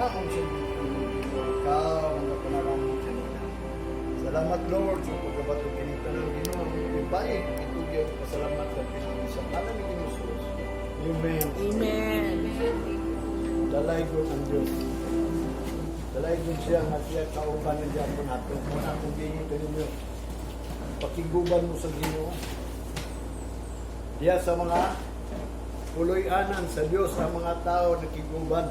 Pagkaon sa Ginoo, ikaw ang kapanalangin kanina. Salamat, Lord, sa pagkabato kini tanan, Ginoo, ibaig itugyan pasalamat kag pinagi sa ngalan ni Jesus. Amen. Amen. Dalaygon ang Diyos. Dalaygon siya nga siya kauban na gyapon nato. Muna akong giingon kaninyo. Pakiguban mo sa Ginoo. Diya sa mga puloy-anan sa Dios ang mga tao nakiguban.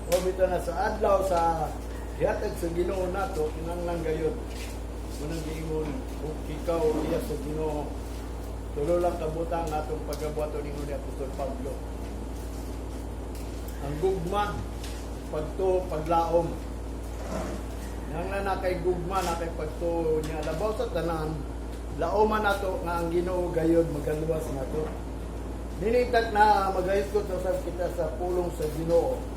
O bitaw na sa adlaw sa gihatag sa Ginoo nato, kinahanglan gayud. Munang giingon kung ikaw iya sa Ginoo, tulo lang kabutang atong pagabuhaton, ingon ni Apostol Pablo: ang gugma, pagtuo, paglaom. Nang na kay gugma, na kay pagtuo niya, labaw sa tanan, laoman nato nga ang Ginoo gayod magaluwas nato. Ninitak na magahisgot sa usab kita sa pulong sa Ginoo.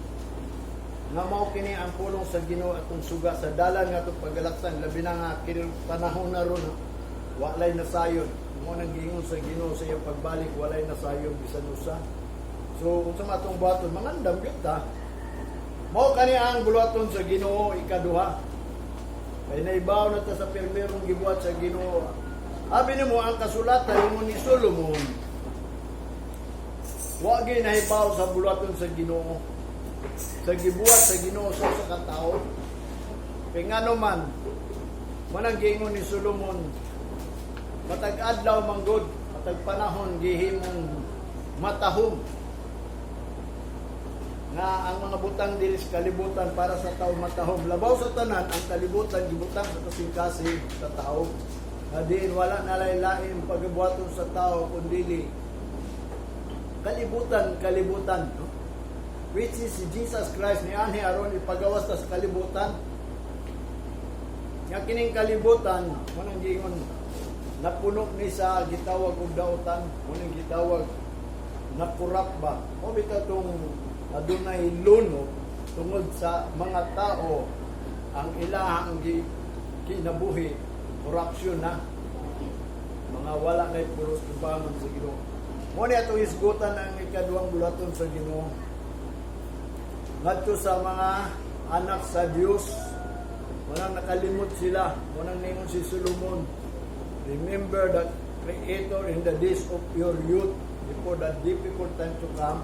Nga mao kini ang pulong sa Ginoo atong suga sa dalan nga atong pagalaksan, labi na nga kini panahon na ron walay nasayon. Mo nang giingon sa Ginoo sa iyang pagbalik, walay nasayon bisan usa. So kung sa atong buhaton, mangandam gyud ta. Mao kani ang buluhaton sa Ginoo ikaduha. Kay naibaw na ta sa pirmerong gibuhat sa Ginoo. Abi nimo ang kasulatan, ingon ni Solomon, wa gyud nahibaw sa buluhaton sa Ginoo, sa gibuhat sa Ginoo sa usa ka tawo. Kay ngano man, manang giingon ni Solomon, matag adlaw manggod, matag panahon gihimong matahom nga ang mga butang diri sa kalibutan para sa tao matahom. Labaw sa tanan, ang kalibutan gibutang sa kasing-kasing sa tao. Nga diin wala na lain pagabuhaton sa tao kundili kalibutan, kalibutan, no? Which is si Jesus Christ ni anhi aron ipagawas ta sa kalibutan. Nga kining kalibutan, munang giingon, napuno ni sa gitawag og dautan, munang gitawag na corrupt ba. O bitaw tong adunay luno tungod sa mga tao ang ilahang kinabuhi, corruption na, mga wala na pulos tubangon sa Ginoo. Mo ni atong isgutan ang ikaduhang buluhaton sa Ginoo ngadto sa mga anak sa Dios. Walang nakalimot sila. Walang ningon si Solomon, "Remember the Creator in the days of your youth before the difficult time to come."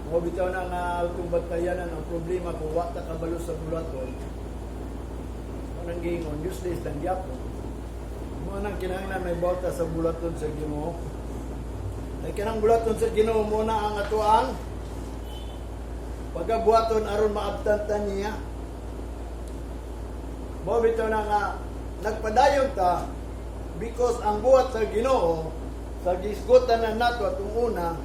Mo bitaw na nga atong bantayanan ang problema kung wa ta kabalo sa buluhaton. Mo nang giingon, useless lang gyapon. Mo nang kinahanglan may bawta sa buluhaton sa Ginoo. Ay kanang buluhaton sa Ginoo mo na ang atoang pagabuhaton aron maabtan ta niya. Mo bitaw na nga nagpadayon ta because ang buhat sa Ginoo sa gisgutan na nato atong una,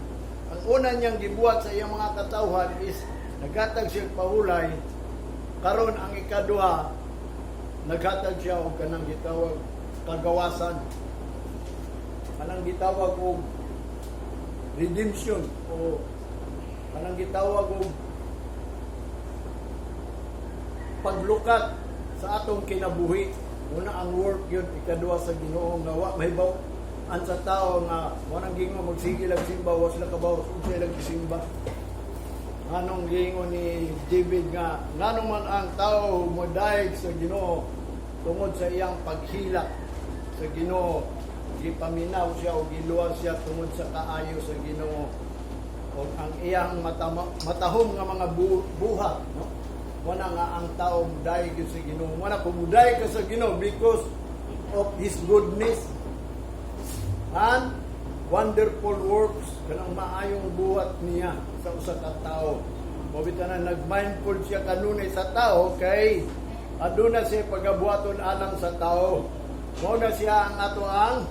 ang una niyang gibuhat sa iyang mga katawhan is naghatag siya og pahulay. Karon ang ikaduha, naghatag siya og kanang gitawag kagawasan, kanang gitawag og redemption o kanang gitawag og paglukat sa atong kinabuhi. Una ang work yun ikaduha sa Ginoo nga wa mahibaw an sa tao nga mo nang gingon magsige lang simba, wa sila kabaw unsa ilang gisimba. Nganong giingon ni David nga ngano man ang tao modayeg sa Ginoo tungod sa iyang paghilak sa Ginoo, gipaminaw siya o giluwas siya tungod sa kaayo sa Ginoo o ang iyang matahom nga mga buhat, no? Wala nga ang tao mudayeg gyud sa Ginoo. Wala kung mudayeg ka sa Ginoo because of His goodness and wonderful works, kanang maayong buhat niya sa usa ka tawo. Mao bitaw na nag-mindful siya kanunay sa tao kay aduna siya pagabuhaton alang sa tao. Mao na siya ang ato ang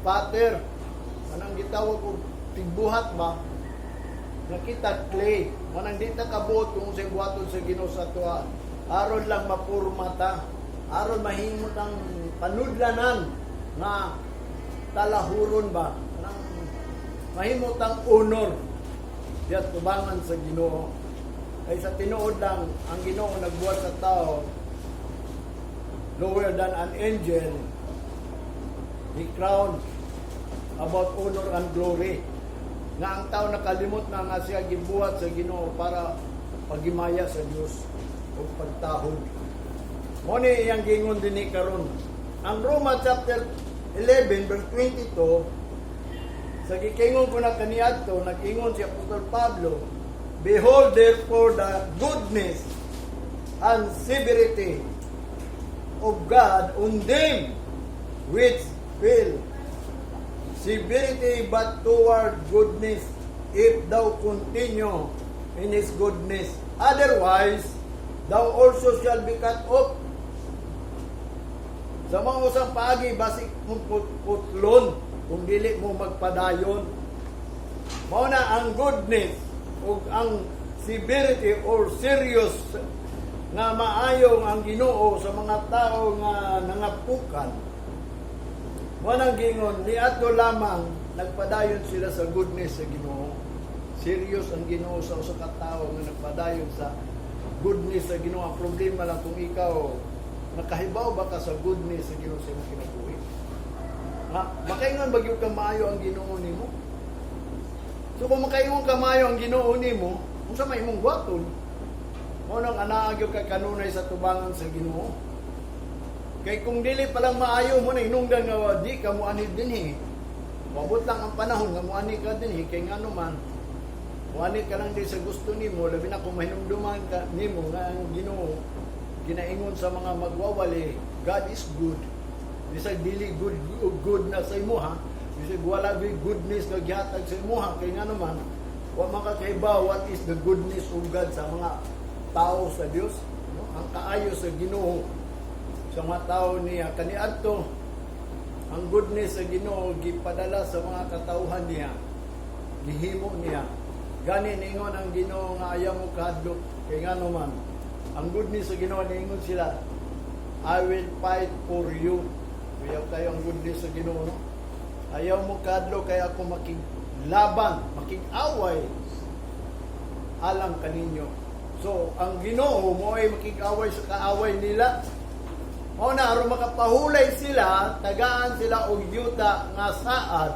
Father. Kanang gitawag og tigbuhat ba? Nakita clay. Manang di ta kabuot kung unsay buhaton sa Ginoo sa atoa. Aron lang mapurma ta. Aron mahimot ang panudlanan nga talahuron ba. Kanang mahimot ang honor diya tubangan sa Ginoo. Kay sa tinuod lang, ang Ginoo nagbuhat sa tao lower than an angel, he crowned about honor and glory. Nga ang tao nakalimot na nga siya gibuhat sa Ginoo para paghimaya sa Dios o pagtahod. Mao ni iyang gingon dinhi karon. Ang Roma chapter 11 verse 22, sa gikingon ko na kaniadto, nag-ingon si Apostol Pablo, "Behold therefore the goodness and severity of God on them which fell. Severity but toward goodness, if thou continue in His goodness. Otherwise, thou also shall be cut off." Sa mga usang paagi, basig mong putlon kung dili mo magpadayon. Mao na ang goodness ug ang severity or serious nga maayong ang Ginoo sa mga tao nga nangapukan. Mao nang gingon niadto lamang nagpadayon sila sa goodness sa Ginoo. Serious ang Ginoo sa usa ka tawo nga nagpadayon sa goodness sa Ginoo. Ang problema lang kung ikaw nakahibaw ba ka sa goodness sa Ginoo sa imong kinabuhi. Nga makaingon ba gyud ka maayo ang Ginoo nimo? So kung makaingon ka maayo ang Ginoo nimo, unsa may imong buhaton? Mao nang anaa gyud ka kanunay sa tubangan sa Ginoo. Kay kung dili pa lang maayo mo na hinungdan nga di ka moanhi dinhi. Moabot lang ang panahon nga moanhi ka dinhi kay ngano man moanhi ka lang di sa gusto nimo, labi na kung mahinumduman ka nimo nga ang Ginoo ginaingon sa mga magwawali, God is good. Bisag dili good good na sa imuha, bisag wala gyud goodness nga gihatag sa imuha kay ngano man wa man ka kahibaw what is the goodness of God sa mga tao sa Dios, no? Ang kaayo sa Ginoo sa mga tao niya kaniadto, ang goodness sa Ginoo gipadala sa mga katawhan niya, gihimo niya. Gani ningon ang Ginoo nga ayaw mo kahadlok kay ngano man ang goodness sa Ginoo, ningon sila, "I will fight for you." Kuyaw kayo ang goodness sa Ginoo, no? Ayaw mo kahadlok kay ako makiglaban, makig-away alang kaninyo. So, ang Ginoo mo ay makig-away sa kaaway nila. Mao na aron makapahulay sila, tagaan sila og yuta nga saad.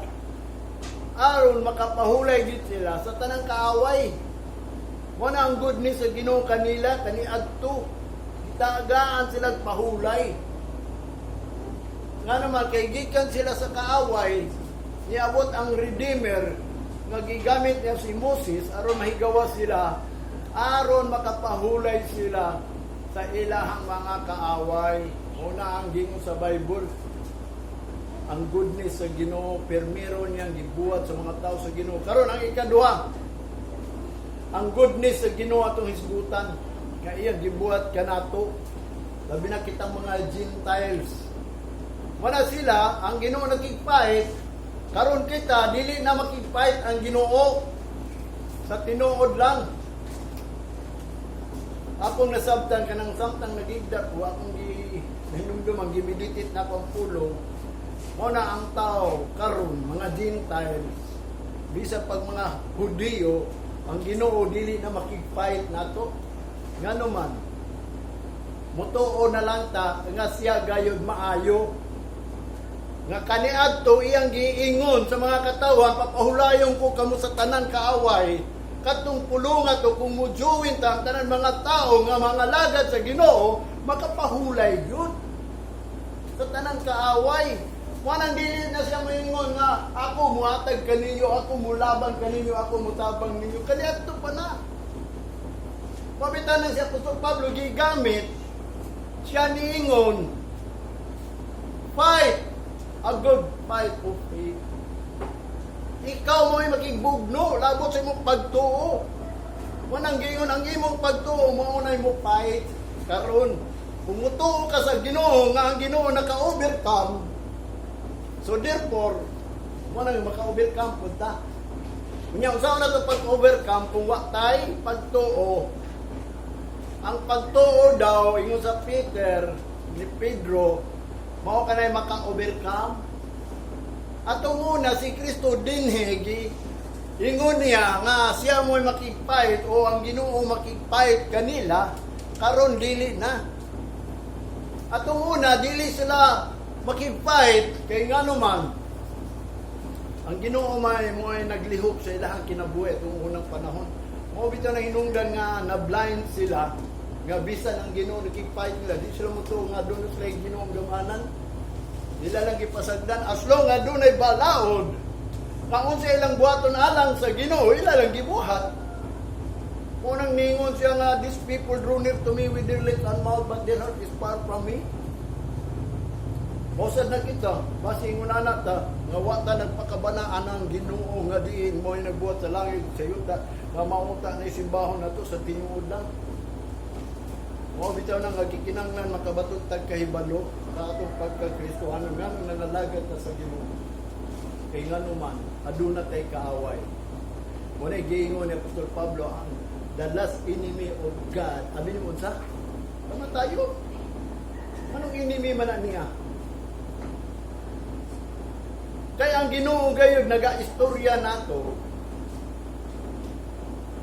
Aron makapahulay gid sila sa tanang kaaway. Mao na ang goodness sa Ginoo kanila kaniadto. Tagaan sila pahulay. Nga naman kay gikan sila sa kaaway, niabot ang Redeemer nga gigamit niya si Moses aron mahigawa sila, aron makapahulay sila sa ilahang mga kaaway. Una ang gingon sa Bible, ang goodness sa Ginoo permiro niyang gibuhat sa mga tao sa Ginoo. Karon ang ikaduha, ang goodness sa Ginoo atong hisgutan nga iyang gibuhat kanato, labi na kitang mga Gentiles. Wala sila, ang Ginoo nakig-fight, karon kita dili na makig-fight ang Ginoo sa tinuod lang. Akong nasabtan kanang samtang nagigda ko, akong gi hinumdum ang gi-meditate na akong pulong. Mao na ang tao karon mga Gentiles, bisa pag mga Hudiyo, ang Ginoo dili na makig-fight nato. Ngano man, mutuo na lang ta nga siya gayod maayo. Nga kaniadto iyang giingon sa mga katawhan, "Papahulayon ko kamo sa tanan kaaway." Katong pulunga to, kung mujuwin ta ang tanan mga tao nga mga lagad sa Ginoo, makapahulay gyud sa tanan kaaway. Wanang dili na siya moingon nga ako muhatag kaninyo, ako mulaban kaninyo, ako mutabang ninyo. Kaniadto pa na. Pabitan na si Apostol Pablo gigamit siya niingon, "Fight a good fight of faith." Ikaw mo'y makigbugno labot sa imong pagtuo. Wanang giingon ang imong pagtuo mao nay mo fight karon. Kung mutuo ka sa Ginoo nga ang Ginoo naka-overcome, so therefore, mo nang maka-overcome pud ta. Unya unsa na to pag-overcome kung wa tay pagtuo? Ang pagtuo daw ingon sa Peter ni Pedro, mao kanay maka-overcome. Atong una si Kristo dinhi gi ingon niya nga siya mo'y makig-fight o ang Ginoo makig-fight kanila, karon dili na. Atong una dili sila makig-fight kay ngano man ang Ginoo may mo ay naglihok sa ilahang kinabuhi atong unang panahon. Mao bitaw na hinungdan nga na blind sila nga bisan ang Ginoo nakig-fight nila, di sila motuo nga doon sila yung Ginoong gamanan. Nila lang gipasagdan as long nga dunay balaod. Nga unsa ilang buhaton alang sa Ginoo, ila lang gibuhat. Unang ningon siya nga, "These people draw near to me with their lips and mouth, but their heart is far from me." Mao sad na kita, basi ingon ana ta, nga wa ta nagpakabanaan ang Ginoo nga diin mo nagbuhat sa langit sa yuta, nga mauta na simbahon nato sa tinuod lang. Mao bitaw na nga gikinahanglan makabaton tag kahibalo sa atong pagka-Kristohanon nga nangalagad ta sa Ginoo. Kay ngano man, aduna tay kaaway. Mo na giingon ni Apostol Pablo ang the last enemy of God. Abi mo unsa? Kamatayon. Anong enemy man na niya? Kay ang Ginoo gayud naga-istorya nato.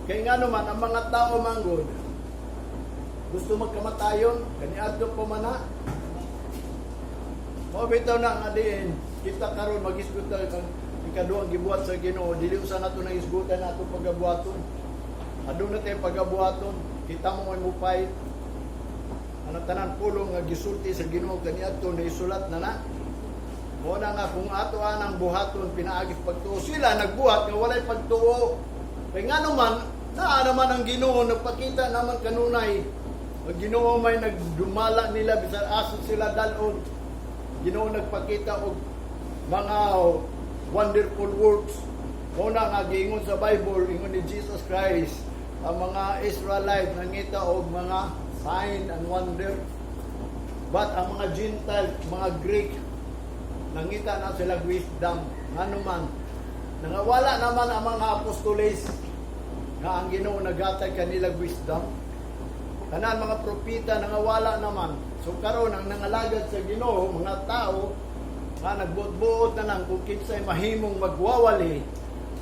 Kay ngano man ang mga tao manggod gusto magkamatayon kaniadto pa man na. Mao bitaw na nga diin kita karon magisgot ta kang ikaduhang gibuhat sa Ginoo, dili usa nato nang isgutan ato pagabuhaton. Aduna tay pagabuhaton, kita mo may mupay. Ano tanan pulong nga gisulti sa Ginoo kaniadto naisulat na na. Mao na nga kung ato anang buhaton pinaagi sa pagtuo, sila nagbuhat nga walay pagtuo. Kay ngano man naa naman ang Ginoo, nagpakita naman kanunay. Ang Ginoo may nagdumala nila bisan asa sila dalon. Ginoo nagpakita og mga wonderful works. Mao na nga giingon sa Bible, ingon ni Jesus Christ, ang mga Israelite nangita og mga sign and wonder. But ang mga Gentile, mga Greek, nangita na sila wisdom. Ngano man, nangawala naman ang mga apostoles nga ang Ginoo naghatag kanila wisdom. Tanan mga propeta nangawala naman. So karon ang nangalagad sa Ginoo, mga tao nga nagbuot-buot na lang kung kinsay mahimong magwawali.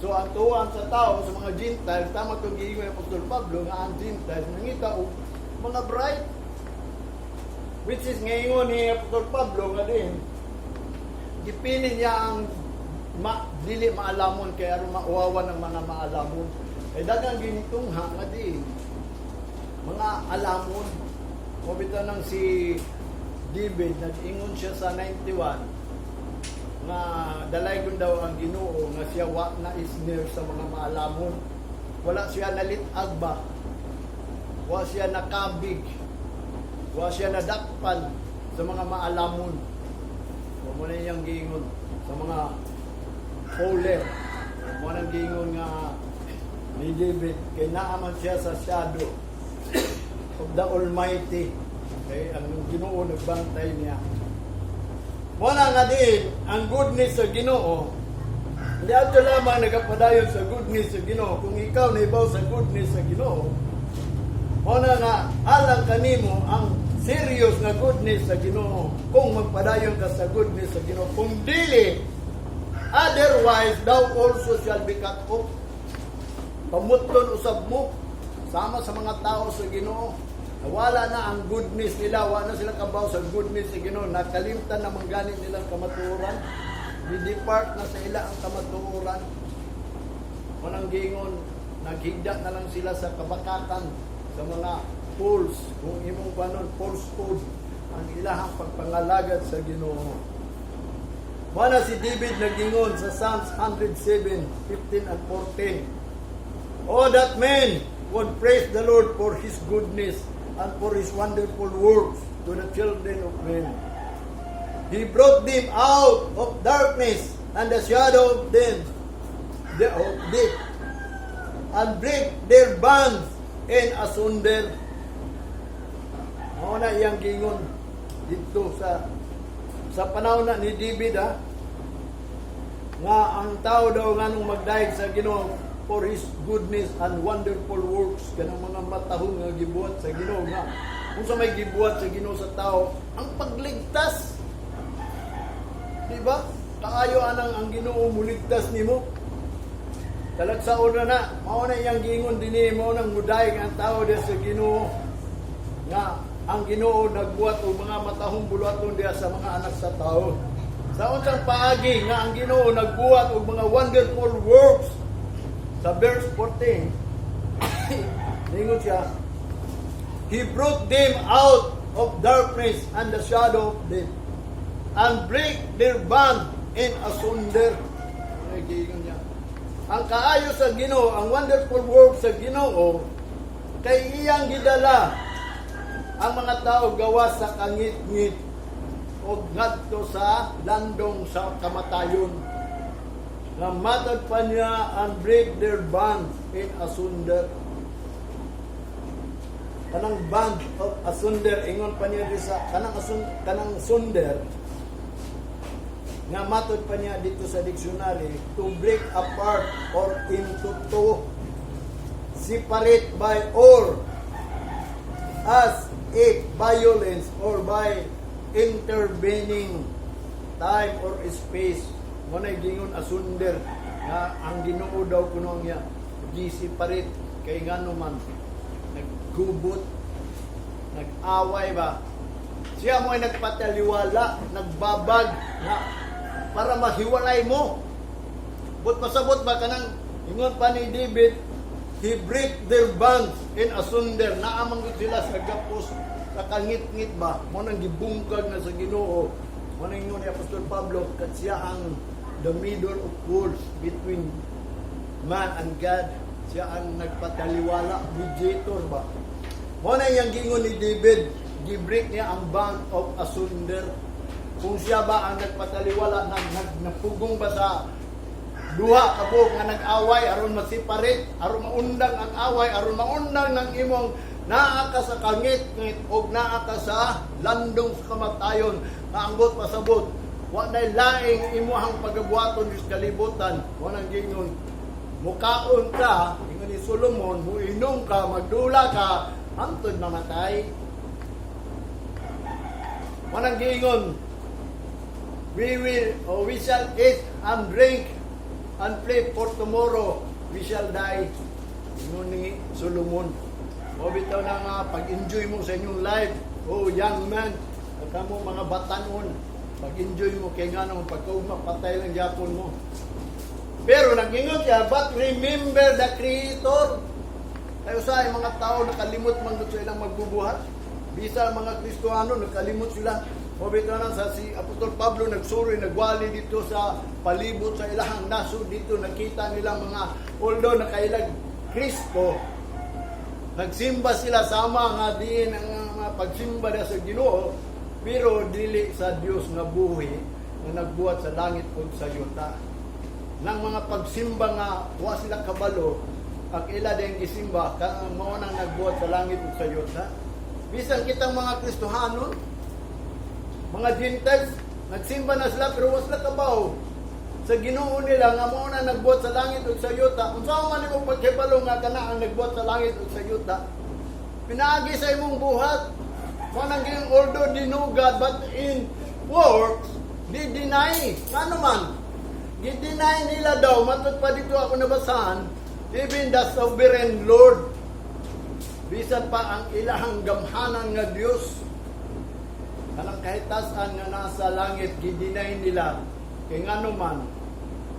So ang tuwan sa tao sa mga Gentiles, tama itong giingon ni Apostol Pablo nga ang Gentiles nangita og mga bright, which is ngayon ni Apostol Pablo nga din gipili niya ang dili maalamon kay aron mauwawan ng mga maalamon. Kay daghang ginitungha nga di mga alamon. O bitaw nang si David nag-ingon siya sa 91 nga dalaygon daw ang Ginoo nga siya wa na is near sa mga maalamon. Wala siya nalit-ag ba? Wa siya nakabig. Wa siya nadakpan sa mga maalamon. Wa mo na iyang giingon sa mga fowler. Mo nang giingon nga ni David kay naa man siya sa shadow of the Almighty. Kay ang Ginoo nagbantay niya. Wala nga din ang goodness sa Ginoo. Hindi ato lamang nagapadayon sa goodness sa Ginoo. Kung ikaw naibaw sa goodness sa Ginoo, mao na nga alang kanimo ang serious nga goodness sa Ginoo kung magpadayon ka sa goodness sa Ginoo. Kung dili, otherwise thou also shall be cut off. Pamutlon usab mo sama sa mga tao sa Ginoo. Wala na ang goodness nila, wala na sila kabaw sa goodness sa Ginoo. Nakalimtan na manggani nilang kamatuoran. Di-depart na sa ila ang kamatuoran. Unang giingon, naghigda na lang sila sa kabakakan, sa mga fools, kung imong panon, falsehood, ang ilahang pagpangalagad sa Ginoo. Mana si David nagingon sa Psalms 107, 15 and 14. "Oh, that men would praise the Lord for His goodness and for His wonderful works to the children of men. He brought them out of darkness and the shadow of them, of death, and break their bonds in asunder." Mao na iyang gingon dito sa panahon na ni David ha, nga ang tao daw nganong magdayeg sa Ginoo for His goodness and wonderful works, kanang mga matahong nga gibuhat sa Ginoo, nga kung sa may gibuhat sa Ginoo sa tao ang pagligtas, di ba? Kaayo anang ang Ginoo muligtas nimo. Talagsaon na na, mao na iyang giingon dinhi, mao nang mudayeg ang tao diha sa Ginoo nga ang Ginoo nagbuhat og mga matahong buluhaton diha sa mga anak sa tao. Sa unsang paagi nga ang Ginoo nagbuhat og mga wonderful works? Sa verse 14, Ningon siya, "He brought them out of darkness and the shadow of death, and break their band in asunder." Ay, giingon niya. Ang kaayo sa Ginoo, ang wonderful work sa Ginoo, kay iyang gidala ang mga tao gawas sa kangitngit o ngadto sa landong sa kamatayon. Nga matod pa niya, "and break their band in asunder." Kanang band of asunder, ingon pa niya sa kanang asun, kanang sunder nga matod pa niya dito sa dictionary, to break apart or into two, separate by or as if violence or by intervening time or space. Mo na gingon asunder nga ang Ginoo daw kuno niya gi-separate kay ngano man naggubot, nag-away ba. Siya mo ay nagpataliwala, nagbabag nga para mahiwalay mo. But pasabot ba kanang ingon pa ni David, "He break their bands in asunder." Naamang gud sila sa gapos sa kangit-ngit ba. Mo nang gibungkag na sa Ginoo. Mo nang ingon ni Apostol Pablo kat siya ang the middle of walls between man and God. Siya ang nagpataliwala, mediator ba. Mo na iyang giingon ni David, gi-break niya ang band of asunder. Kung siya ba ang nagpataliwala, nagpugong ba sa duha ka buok nga nag-away aron ma-separate, aron maundang ang away, aron maundang ng imong naa ka sa kangit-ngit og naa ka sa landong sa kamatayon, nga ambot pasabot wa nay laing imuhang pagabuhaton sa kalibutan. Wa nang gingon mukaon ka, ingon ni Solomon, muinom ka, magdula ka hangtod mamatay. Wa nang giingon, "We will or we shall eat and drink and play, for tomorrow we shall die," ingon ni Solomon. O bitaw na nga pag-enjoy mo sa inyong life, oh young man, kamo mga batanon, pag-enjoy mo kay ngano pagkaugma patay lang gyapon mo. Pero nag-ingon siya, "But remember the Creator." Kaya sa mga tao nakalimot man gud sa ilang magbubuhat. Bisa ang mga Kristohano, nakalimot sila. O bitaw na sa si Apostol Pablo nagsuri, nagwali dito sa palibot sa ilahang nasod dito, nakita nila mga, although nakailag Kristo, nagsimba sila sama nga diin ang mga pagsimba na sa Ginoo, pero dili sa Dios nga buhi nga nagbuhat sa langit ug sa yuta. Nang mga pagsimba nga wa sila kabalo, ang ila din gisimba ka mao nang nagbuhat sa langit ug sa yuta. Bisan kitang mga Kristohanon, mga Gentiles, nagsimba na sila pero wa sila kabaw sa Ginoo nila nga mao na nagbuhat sa langit ug sa yuta. Unsa man nimo pagkibalo nga kana ang nagbuhat sa langit ug sa yuta? Pinaagi sa imong buhat. Mao nang giingon, "Although they know God, but in works they deny." Ngano man? Gi-deny nila daw, matod pa dito ako nabasahan, even the sovereign Lord. Bisan pa ang ilahang gamhanan nga Dios. Kanang kahitasan nga nasa langit, gi-deny nila. Kay ngano man,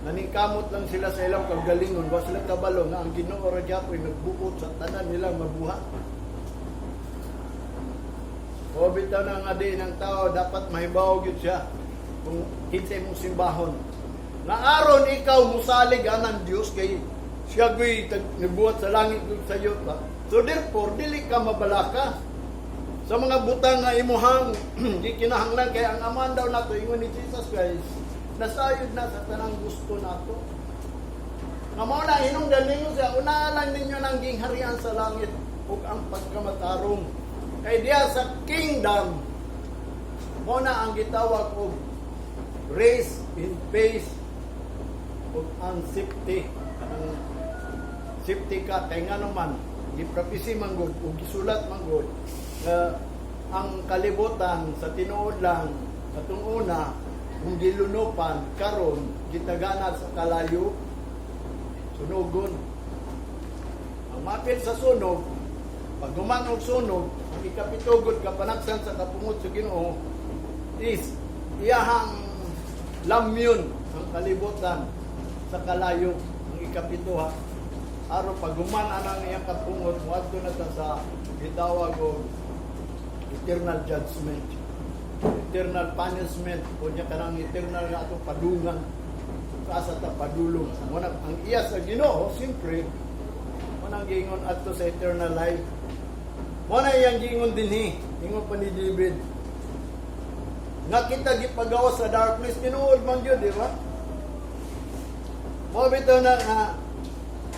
naningkamot lang sila sa ilang kagalingon, wa sila kabalo nga ang Ginoo ra gyapoy nagbuot sa tanan nilang mabuhat. O bitaw na nga di ng tao dapat mahibaw gyud siya kung kinsay mong simbahon. Nga aron ikaw musalig anang Dios kay siya gyud nagbuhat sa langit ug sa yuta. So therefore dili ka mabalaka sa mga butang nga imuhang gikinahanglan kay ang Amahan daw nato, ingon ni Jesus Christ, nasayod na sa tanang gusto nato. Nga mao na hinungdan ninyo siya, una lang ninyo nang gingharian sa langit ug ang pagkamatarong. Kay diya sa kingdom, mo na ang gitawag og rest in peace ug ang safety. Ang safety ka kay ngano man giprophecy man gud ug gisulat man gud nga ang kalibutan sa tinuod lang atong una kung gilunupan, karon gitagana sa kalayo, sunugon. Ang mapil sa sunog, pag human og sunog, ang ikapitugod kapanagsan sa kapungot sa Ginoo is iyahang lamyon ang kalibutan sa kalayo, ang ikapito ha. Aron paghuman anang iyang kapungot, moadto na ta sa gitawag og eternal judgment, eternal punishment, o nya kanang eternal nga atong padungan, asa ta padulong. Mo na ang iya sa Ginoo, siyempre mo nang giingon adto sa eternal life. Mo na iyang giingon dinhi, ingon pa ni David nga kita gipagawas sa darkness. Tinuod man gyud, di ba? Mo bitaw na nga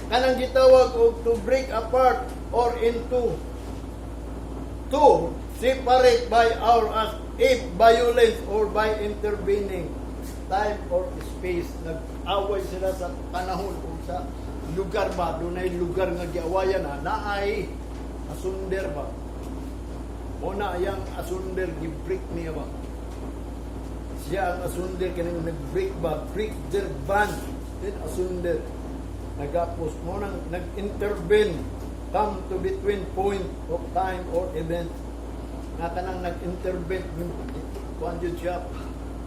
kanang gitawag og to break apart or into to separate by or as if violence or by intervening time or space. Nag-away sila sa panahon o sa lugar ba. Dunay lugar nga giawayan na naay asunder ba. Mo na iyang asunder, gi-break niya ba. Siya ang asunder, kanang nag-break ba, break their band, then asunder, nagapos mo nang nag-intervene, come to between point of time or event, nga kanang nag-intervene, kuan jud siya,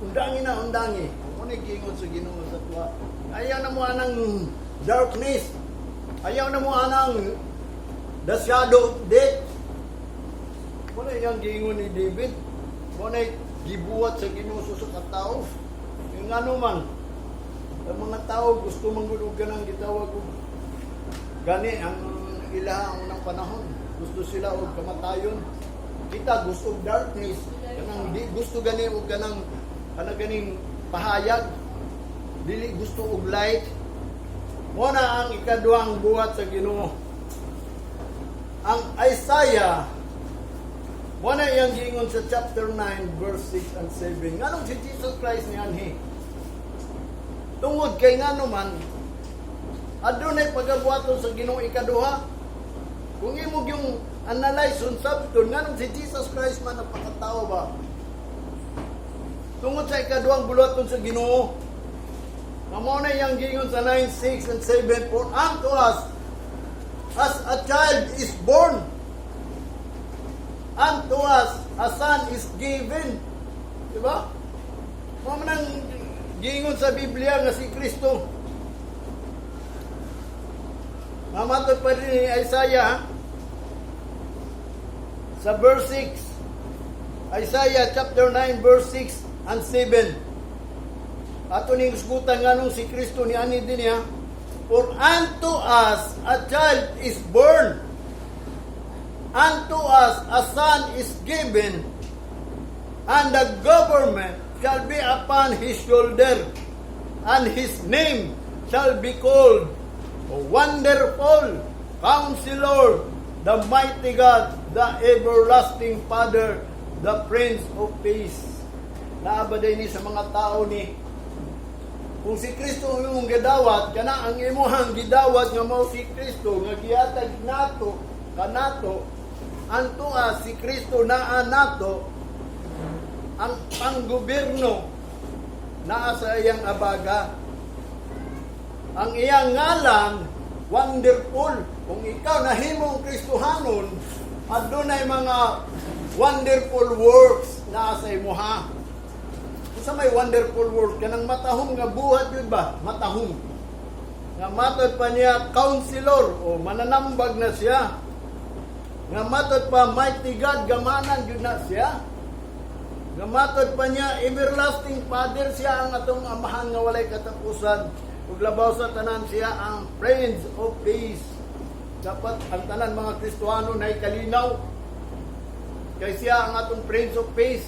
undangi na, undangi. Mo na giingon sa Ginoo sa tuwa, ayaw na mo anang darkness, ayaw na mo anang the shadow of death. Mo na iyang giingon ni David. Mo na gibuhat sa Ginoo sa katao. Yung ano man, ang mga tao gusto manggulog ka ng gitawag og gani ang ilaha ang unang panahon. Gusto sila og kamatayon. Kita gusto og darkness. Kanang di gusto gani og kanang kanang ganing pahayag. Dili gusto og light. Mo na ang ikaduhang buhat sa Ginoo. Ang Isaiah, mo na iyang giingon sa chapter 9 verse 6 and 7. Nganong si Jesus Christ nianhi? Tungod kay ngano man adunay pagabuhaton sa Ginoo ikaduha. Kung imo yung analyze sabton nganong si Jesus Christ man nagpakatao ba? Tungod sa ikaduhang buluhaton sa Ginoo. Nga mao na iyang giingon sa 9, 6 and 7, "For unto us as a child is born, unto us a son is given." Diba? Mao man ang giingon sa Biblia nga si Kristo. Mamatod pa rin ni Isaiah sa verse 6. Isaiah chapter 9 verse 6 and 7. Ato ning usgutan nganong si Kristo ni ani din niya. "For unto us a child is born, unto us a son is given, and the government shall be upon his shoulder, and his name shall be called Wonderful Counselor, the Mighty God, the Everlasting Father, the Prince of Peace." Naa ba ni sa mga tao ni? Kung si Kristo ang imong gidawat, kana ang imuhang gidawat nga mao si Kristo nga gihatag nato kanato, unto us si Kristo naa nato, ang panggobyerno naa sa iyang abaga. Ang iyang ngalan, Wonderful. Kung ikaw nahimong Kristohanon, adunay mga wonderful works naa sa imuha. Unsa may wonderful work? Kanang matahom nga buhat yun ba? Matahom. Nga matod pa niya, Counselor o mananambag na siya. Nga matod pa, Mighty God, gamanan yun na siya. Nga matod pa niya, Everlasting Father, siya ang atong amahan nga walay katapusan. Ug labaw sa tanan, siya ang Prince of Peace. Dapat ang tanan mga Kristohano na kalinaw. Kay siya ang atong Prince of Peace.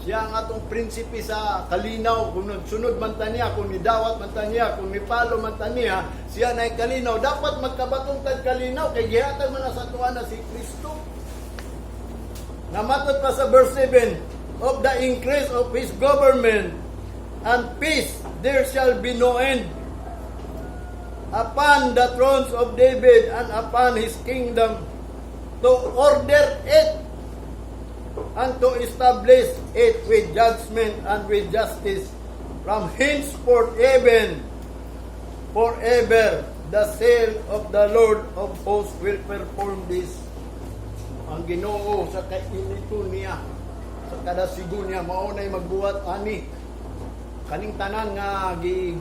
Siya ang atong prinsipe sa kalinaw. Kung nagsunod man ta niya, kung nidawat man ta niya, kung nipalo man ta niya, siya na kalinaw. Dapat magkabatong tag kalinaw kay gihatag man na sa tuwa na si Kristo. Namatod pa sa verse 7, "Of the increase of his government and peace there shall be no end, upon the thrones of David and upon his kingdom, to order it and to establish it with judgment and with justice from henceforth, even forever. The zeal of the Lord of hosts will perform this." Ang Ginoo sa kainito niya, sa kadasigo niya, mao na'y magbuhat ani. Kaning tanan nga gi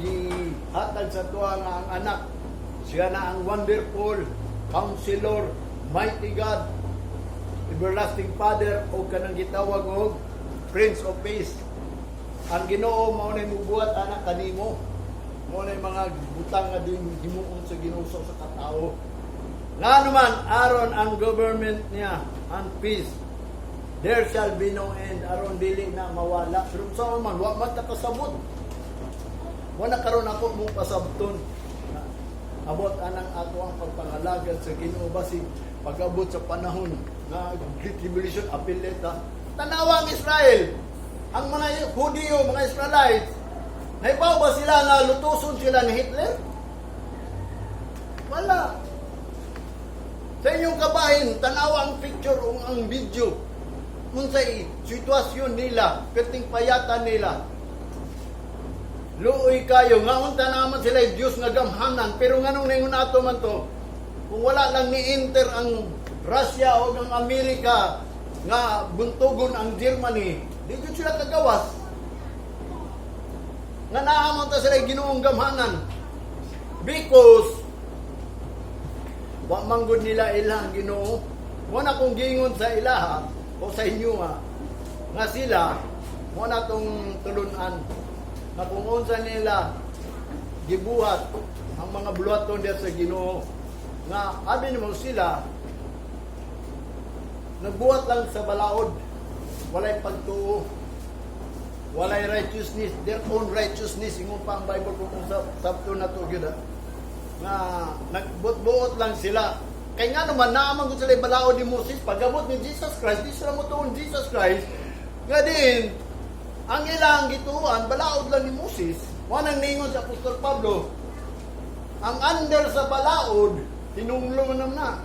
hatag sa tuwa nga ang anak. Siya na ang Wonderful Counselor, Mighty God, Everlasting Father, o kanang gitawag og Prince of Peace. Ang Ginoo mao nay mubuhat ana kanimo. Mao nay mga butang nga din himuon sa Ginoo sa katao. Nga naman aron ang government niya and peace, there shall be no end, aron dili na mawala. Pero sa man wa man ta kasabot. Wala karon ako mo pasabton. Abot anang ato ang pagpangalagad sa Ginoo, basig pag-abot sa panahon nga Great Tribulation apileta. Tanawa ang Israel, ang mga Hudiyo, mga Israelites, naibaw ba sila nga lutuson sila ni Hitler? Wala. Sa inyong kabahin, tanawa ang picture o ang video. Unsay sitwasyon nila, perting payatan nila. Luoy kayo, nga unta naman sila Diyos nga gamhanan, pero nganong ningon ato man to, kung wala lang ni enter ang Russia o ang Amerika nga buntugon ang Germany, di jud sila kagawas. Nga naamon ta sila Ginoong gamhanan. Because wa man gud nila ilang Ginoo. Wa na kong giingon sa ilaha o sa inyo nga sila mo na tong tulunan nga kung unsa nila gibuhat ang mga buluhaton diya sa Ginoo, nga abi nimo sila nagbuhat lang sa balaod, walay pagtuo, walay righteousness, their own righteousness. Ingon pa ang Bible kung sa sabto na to gyud nga nagbuot-buot lang sila. Kay nga naman naaman gud sila balaod ni Moses. Pagabot ni Jesus Christ, di sila motuon Jesus Christ, nga din ang ilang gituan balaod lang ni Moses. Wa nang ningon sa Apostol Pablo, ang under sa balaod tinunglo man na.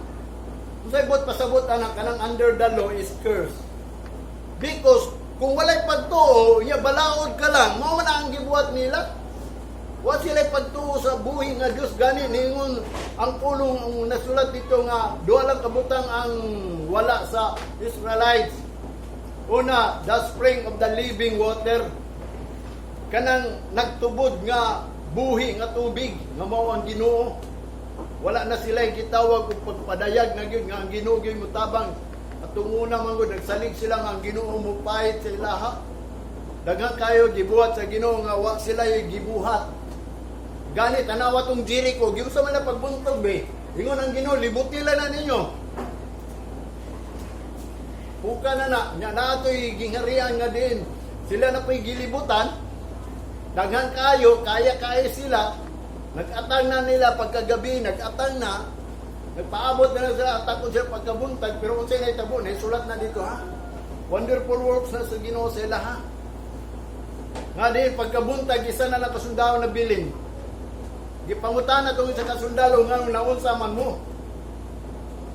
Unsay buot pasabot anak kanang under the law is curse? Because kung walay pagtuo, nya balaod ka lang, mao man ang gibuhat nila. Wa sila pagtuo sa buhi nga Dios. Gani ningon ang pulong ang nasulat dito nga duha lang kabutang ang wala sa Israelites. Una, the spring of the living water. Kanang nagtubod nga buhi nga tubig nga mao ang Ginoo. Wala na sila gitawag og pagpadayag na gyud nga ang Ginoo gyud motabang. Atong una man gud nagsalig sila nga ang Ginoo mopahit sa ilaha. Daghan kayo gibuhat sa Ginoo nga wa sila yung gibuhat. Gani tanawa tong Jericho, giusa man na pagbuntog be. Ingon ang Ginoo, libutila na ninyo. Puka na na, nya naatoy gingharian nga din. Sila na po'y gilibutan. Daghan kayo, kaya kaya sila. Nag-atang na nila pagkagabi, nag-atang na. Nagpaabot na lang sila, atakon sila pagkabuntag, pero unsay nahitabo, sulat na dito, ha. Wonderful works na sa Ginoo sila, ha. Nga din, pagkabuntag, isa na lang kasundalo na bilin. Gipangutana tong isa kasundalo nga naunsa man mo.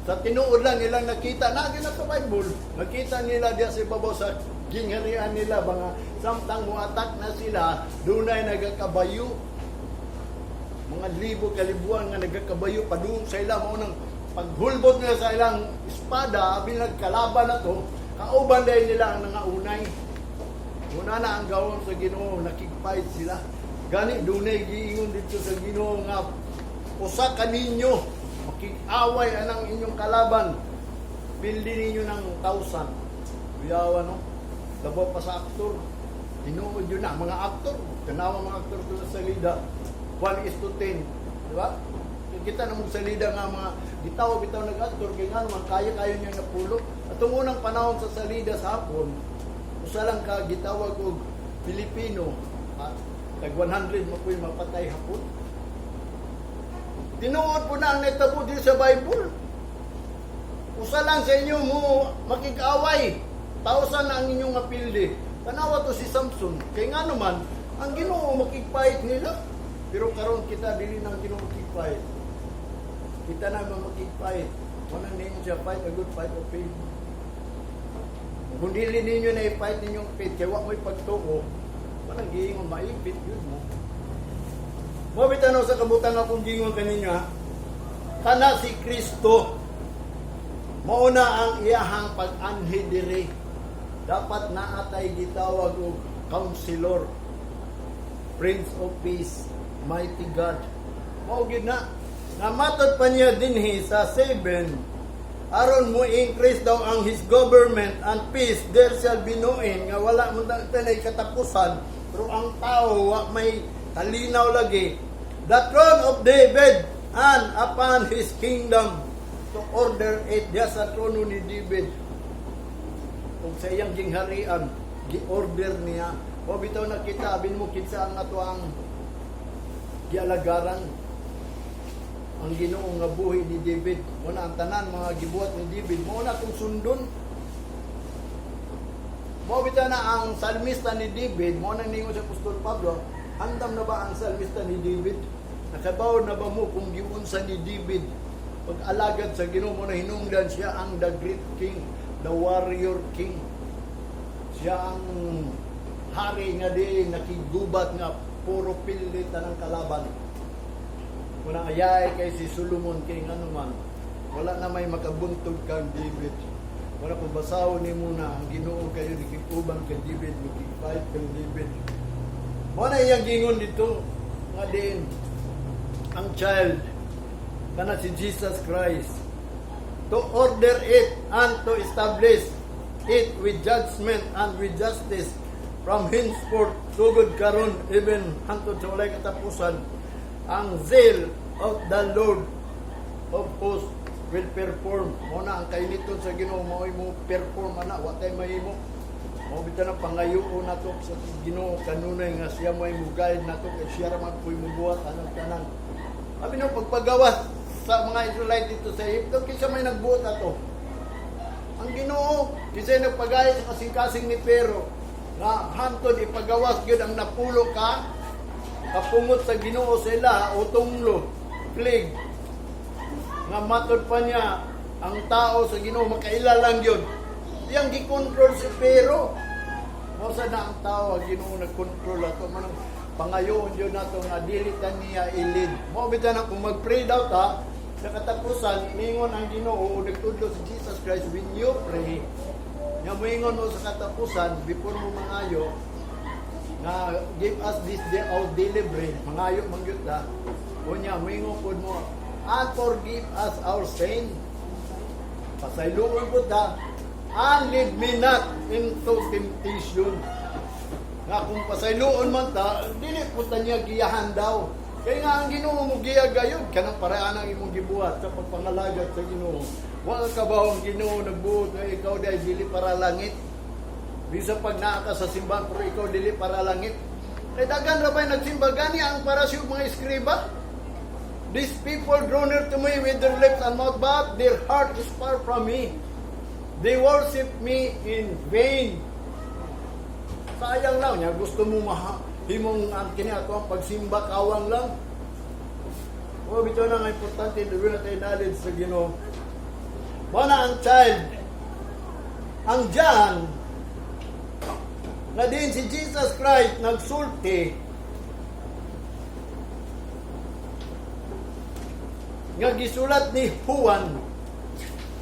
Sa tinuod lang nilang nakita, na na sa Bible, nakita nila diya sa ibabaw sa gingharian nila, mga samtang muatak na sila, dunay nagakabayo. Mga libo kalibuan nga nagakabayo padung sa ila. Mao nang paghulbot nila sa ilang espada, abi nagkalaban na to, kauban dahil nila ang nangaunay. Una na ang gawon sa Ginoo, nakigfight sila. Gani dunay giingon dito sa Ginoo nga usa ka ninyo makig-away anang inyong kalaban, pildi ninyo ng 1,000. Kuyawa, no? Labaw pa sa aktor. Tinuod yun na mga aktor. Tanawa mga aktor to sa salida. 1 is to 10. Di ba? Kita na mong salida nga mga gitaw bitaw nag-aktor kay nga naman kaya-kaya niya napulo. At ang unang panahon sa salida sa hapon, usa lang ka gitawag og Pilipino, at tag 100 mo po'y mapatay hapon. Tinuod po na ang nahitabo dito sa Bible. Usa lang sa inyo mo makig-away. 1,000 na ang inyong mapildi. Tanawa to si Samson. Kay nga naman, ang Ginoo makigfight nila. Pero karon kita dili na ang Ginoo makigfight. Kita na makigfight. Wala ninyo siya, "Fight a good fight of faith." Kung dili ninyo na i-fight ninyong faith, kay wa mo'y pagtuo, walang giingon maipit yun mo. Mo bitanaw sa kabutang akong giingon kaninyo, ha. Kana si Kristo mauna ang iyahang pag-anhi diri. Dapat naatay gitawag og Counselor, Prince of Peace, Mighty God. Mao gyud na. Nga matod pa niya dinhi sa 7, aron mo increase daw ang his government and peace, there shall be no end, nga wala mo tanay katapusan, pero ang tao wa may kalinaw lagi. The throne of David and upon his kingdom, to order it, diya sa trono ni David ug sa iyang gingharian, gi-order niya. O bitaw nakita, abin mo kinsa ang ato ang gialagaran, ang Ginoo nga buhi ni David. Mo na ang tanan mga gibuhat ni David, mo na atong sundon. Mo bitaw na ang salmista ni David, mo na ningon sa Apostol Pablo, handam na ba ang salmista ni David? Nakabaw na ba mo kung giunsa ni David pag-alagad sa Ginoo? Mo na hinungdan siya ang the great king, the warrior king. Siya ang hari nga di nakigubat, nga puro pilit ng kalaban. Kuna ayay kay si Solomon, kay ngano man wala na may makabuntog kang David. Wala kung basahon ni muna ang Ginoo kayo nikikuban kay David, nikig-fight kang David. Mo na iyang gingon dito nga din ang child kana si Jesus Christ, to order it and to establish it with judgment and with justice from henceforth, sugod karon, even hangtod sa walay katapusan. Ang zeal of the Lord of hosts will perform. Mo na ang kainiton sa Ginoo mao'y mo perform ana, wa tay mahimo. Mao bitaw na pangayoon nato sa Ginoo kanunay nga siya mo'y mo guide nato, kay siya ra man po'y mubuhat anang tanan. Abi no pagpagawas sa mga Israelite dito sa Egypto, kinsa may nagbuot ato? Ang Ginoo. Kinsa nagpagayo sa kasing-kasing ni Pero nga hantod ipagawas gyud ang napulo ka kapungot sa Ginoo sa ila o tunglo plague, nga matod pa niya ang tao sa Ginoo makaila lang yun, iyang gikontrol si Pero. Mao sa na ang tao, ang Ginoo nagkontrol ato. Manang pangayoon yun nato nga dili ta niya ilid. Mao bitaw na kung mag-pray daw ta sa katapusan, ningon ang Ginoo, nagtudlo si Jesus Christ, when you pray, nga moingon mo sa katapusan before mo mangayo nga "Give us this day our daily bread," mangayo man gyud ta, unya moingon pud mo, "And forgive us our sin," pasayloon pud ta, "and lead me not into temptation," nga kung pasayloon man ta, dili po ta niya giyahan daw, kay nga ang Ginoo mo giya gayud kanang paraan ang imong gibuhat sa pagpangalagad sa Ginoo. Wa ka ba ang Ginoo nagbuot nga ikaw dahil dili para langit? Bisa pag naa ka sa simbahan pero ikaw dili para langit. Kay daghan ra ba'y nagsimba, gani ang para sa mga eskriba. "These people draw near to me with their lips and mouth, but their heart is far from me. They worship me in vain." Sayang lang niya, gusto mo maha, himong ang kini ato ang pagsimba kawang lang. O bitaw na nga importante doon na tayo knowledge sa Ginoo. Mao na ang child, ang John, na din si Jesus Christ nagsulti nga gisulat ni Juan,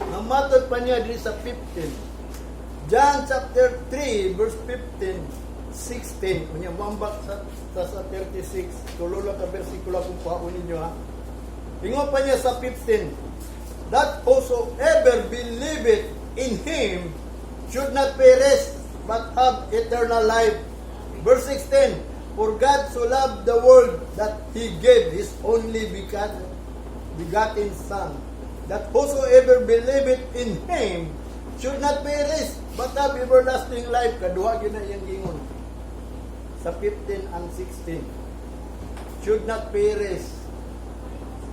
nga matod pa niya diri sa 15, John chapter 3 verse 15, 16, unya muambak sa 36, tulo lang ka bersikulo akong kuhaon ninyo ha. Ingon pa niya sa 15, "That whosoever believeth in him should not perish but have eternal life." Verse 16, "For God so loved the world that he gave his only begotten Son, that whosoever believeth in him should not perish, but have everlasting life." Kaduha gyud na iyang gingon. Sa 15 and 16. Should not perish.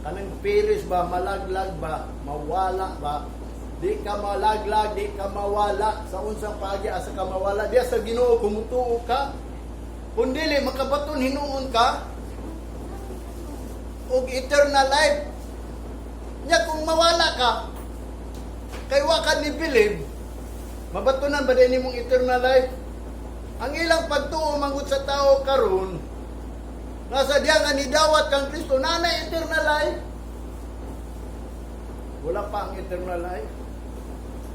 Kanang perish ba, malaglag ba, mawala ba? Di ka malaglag, di ka mawala. Sa unsang paagi asa ka mawala? Diya sa Ginoo kung mutuo ka. Kung dili makabaton hinuon ka og eternal life. Nya kung mawala ka, kay wa ka ni believe, mabatunan ba din nimong eternal life? Ang ilang pagtuo manggod sa tao karon, nga sa diya nga nidawat kang Kristo, nanay eternal life. Wala pa ang eternal life.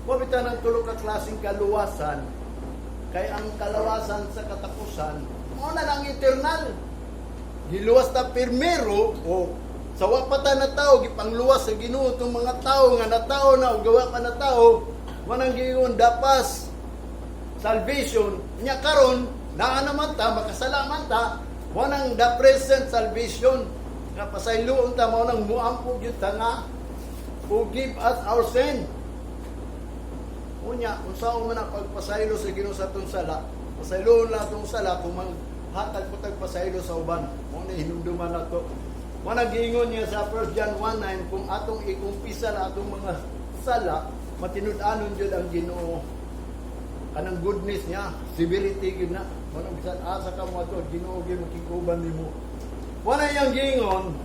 Wa bitaw ng tulo ka klaseng kaluwasan, kay ang kalawasan sa katapusan, mao na ang eternal. Giluwas ta primero o Sa wa pa ta natawo, gipangluwas sa Ginoo itong mga tao nga natao na ug gawa pa natao. Mao nang giingon the past salvation nya. Karon naa naman ta, makasala man ta, mao nang the present salvation nga pasayloon ta. Mao nang muampo gyud ta nga forgive us our sin. Unya, unsaon man ang pagpasaylo sa Ginoo sa atong sala? Pasayloon lang atong sala kung maghatag po tag pasaylo sa uban. Mao na hinumduman nato. Mao na giingon niya sa 1 John 1:9, kung atong ikumpisa na atong mga sala, matinud-anon jud ang Ginoo, kanang goodness niya, severity gyud na. Mao nang bisan asa ka mo ato, Ginoo gyud makiguban nimo. Mao na iyang giingon,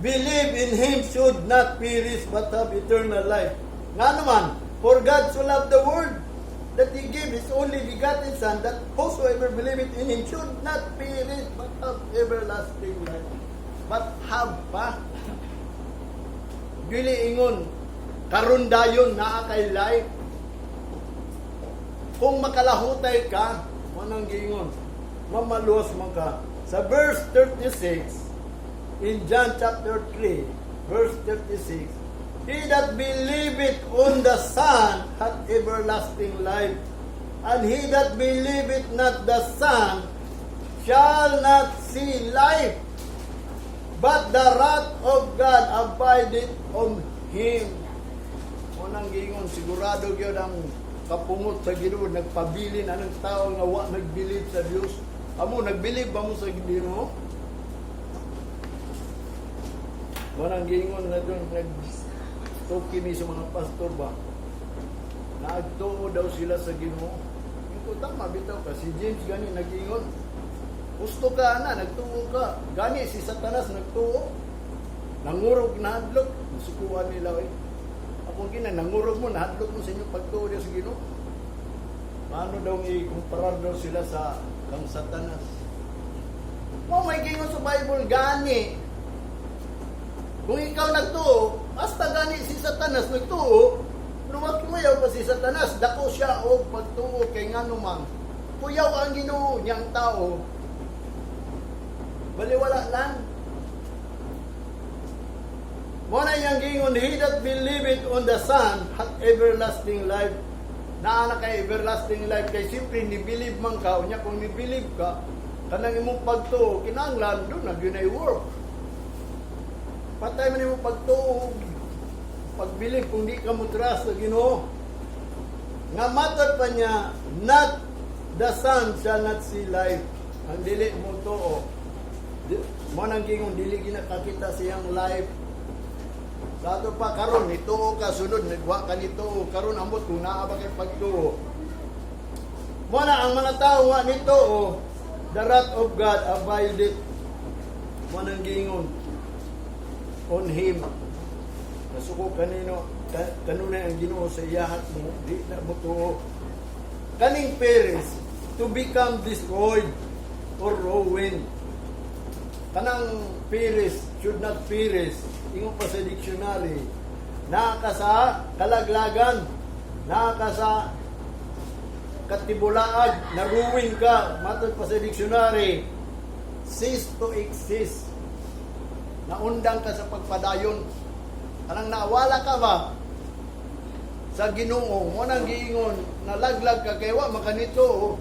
"Believe in Him should not perish but have eternal life." Nga naman, "For God so loved the world that He gave His only begotten Son, that whosoever believeth in Him should not perish but have everlasting life." But have pa. Dili ingon, karon dayon naa kay life. Kung makalahutay ka, mao nang giingon, mamaluwas man ka. Sa verse 36, in John chapter 3, verse 36, "He that believeth on the Son hath everlasting life. And he that believeth not the Son shall not see life, but the wrath of God abideth on him." Mao nang giingon, sigurado gyud ang kapungot sa Ginoo, nagpabilin anang tao nga wa nag-believe sa Dios. Amo, nag-believe ba mo sa Ginoo? Mao nang giingon na doon, nag tuki mi sa mga pastor ba? Nagtuo daw sila sa Ginoo. Ito tama bitaw ka. Si James gani nag-ingon. Gusto ka na, nagtuo ka. Gani si Satanas nagtuo. Nangurog, nahadlok. Nasukuan nila eh. Ako gina, nangurog mo, nahadlok mo sa inyong pagtuo diya sa Ginoo. Paano daw ikumparar daw sila sa kang Satanas? Mo may gingon sa Bible gani. Kung ikaw nagtuo, hasta gani si Satanas nagtuo, lumakuyaw pa si Satanas, dako siya og pagtuo kay ngano man. Kuyaw ang Ginoo niyang tao. Baliwala lang. Mo na iyang gingon, "He that believeth on the Son hath everlasting life." Naa na kay everlasting life kay simpre ni believe man ka, unya kung ni believe ka, kanang imong pagtuo kinahanglan duna gyud ay work. Patay man imong pagtuo, pag-believe kung di ka mo trust sa Ginoo. Nga matod pa niya, "Not the Son shall not see life." Ang dili mo tuo. Mo nang gingon dili ginakakita siyang life. Sa ato pa karon nituo ka, sunod nagwa ka nituo karon, ambot kung naa ba kay pagtuo. Mo na ang mga tao nga nituo, "The wrath of God abideth," mo nang giingon, "on him." Nasuko kanino kanunay ang Ginoo sa iyahat mo di na mo tuo. Kaning perish, to become destroyed or ruined. Kanang perish, should not perish, ingon pa sa dictionary, naa ka sa kalaglagan, naa ka sa katibulaag, naruin ka, matod pa sa dictionary, cease to exist. Naundang ka sa pagpadayon. Kanang naawala ka ba sa Ginoo, mo nang giingon, nalaglag ka kay wa makanito.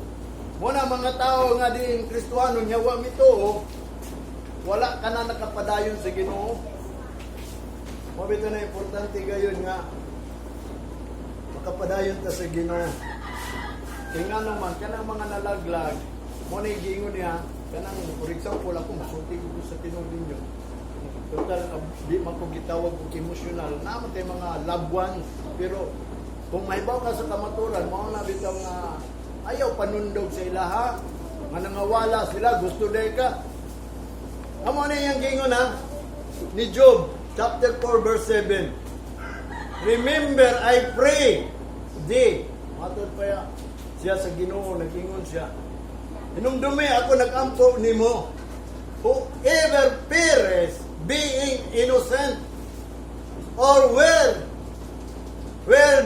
Mo na mga tao nga din Kristuano nya wa mituo, wala ka na nakapadayon sa Ginoo. Mo bitaw na importante gayon nga makapadayon ta sa Ginoo. Kay ngano man kanang mga nalaglag, mo na giingon niya kanang, for example, ako musulti ko sa tinuod ninyo. Total di man ko gitawag og emotional. Naa man tay mga loved ones, pero kung mahibaw ka sa kamaturan, mao na bitaw nga ayaw panundog sa ilaha nga nangawala sila, gusto day ka. Amo na iyang giingon ha ni Job chapter 4 verse 7. "Remember, I pray thee." Matod pa ya siya sa Ginoo, nag-ingon siya. "Hinumdumi ako nag-ampo nimo. Whoever perish being innocent, or where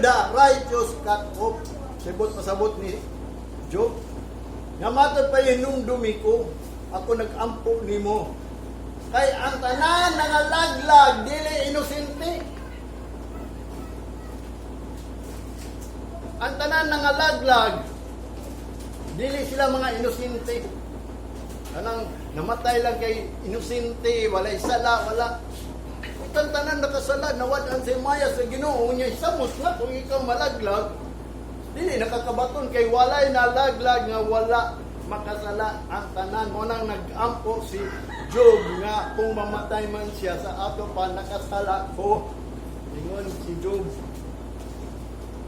the righteous cut off?" Sibot pasabot ni Job. Nga matod pa, "Hinumdumi ko, ako nag-ampo nimo." Kay ang tanan nangalaglag dili inosente. Ang tanan nangalaglag dili sila mga inosente. Kanang namatay lang kay inosente, walay sala, wala. Utang tanan nakasala, nawad-an sa himaya sa Ginoo nya samos na kung ikaw malaglag, dili nakakabaton kay walay nalaglag nga wala makasala. Ang tanan mo nang nag-ampo si Job nga kung mamatay man siya, sa ato pa nakasala ko. Ingon si Job.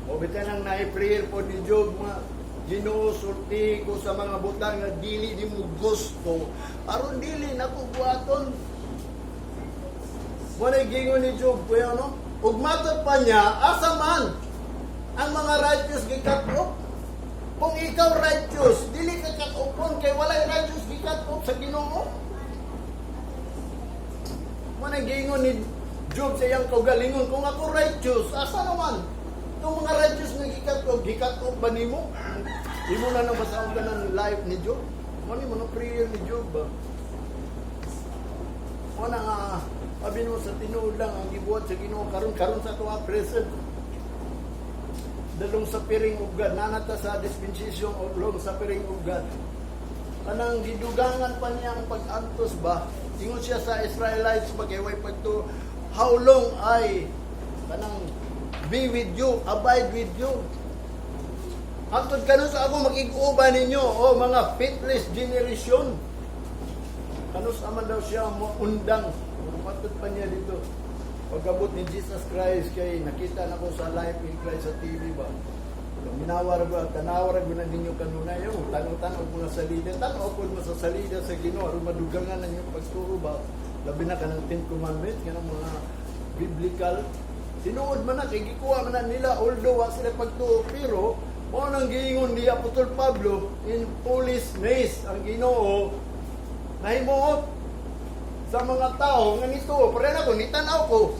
O bitan ang na-prayer po ni Job nga, "Ginoo, sulti ko sa mga butang nga dili nimo gusto aron dili nako buhaton." Walay gingon ni Job, kuya, no? Ug matod pa niya, asa man ang mga righteous gi-cut off? Kung ikaw righteous, dili ka cut off kay walay righteous gi-cut off sa Ginoo. Mo giingon ni Job sa iyang kaugalingon, kung ako righteous, asa naman itong mga righteous nga gi-cut off? Gi-cut off ba nimo? Imo na nang basahon ka ng life ni Job. Mo ni mga prayer ni Job ba? Mo na nga, abi mo sa tinuod lang ang gibuhat sa Ginoo karon karon sa ato present. The long suffering of God, nanata sa dispensation of long suffering of God. Kanang gidugangan pa niya ang pag-antos ba? Ingon siya sa Israelites ba kay way pagtuo, "How long I kanang be with you, abide with you? Hangtod kanus ako makig-uban ninyo, o mga faithless generation?" Kanus aman daw siya undang. Matod pa niya dito. Pagabot ni Jesus Christ, kay nakita na ko sa Life in Christ sa TV ba. Minawar ba, tanawar ba na ninyo kanunay yung tanaw-tanaw mo na salida, tanaw po mo sa salida sa Ginoo aron madugangan na inyong pagturo ba. Labi na kanang Ten Commandments, kanang mga biblical. Tinuod man na kay gikuha man na nila, although wa sila pagtuo, pero mao nang giingon ni Apostol Pablo, in foolishness ang Ginoo nahimuot sa mga tao nga nito. Pero na ko nitanaw ko,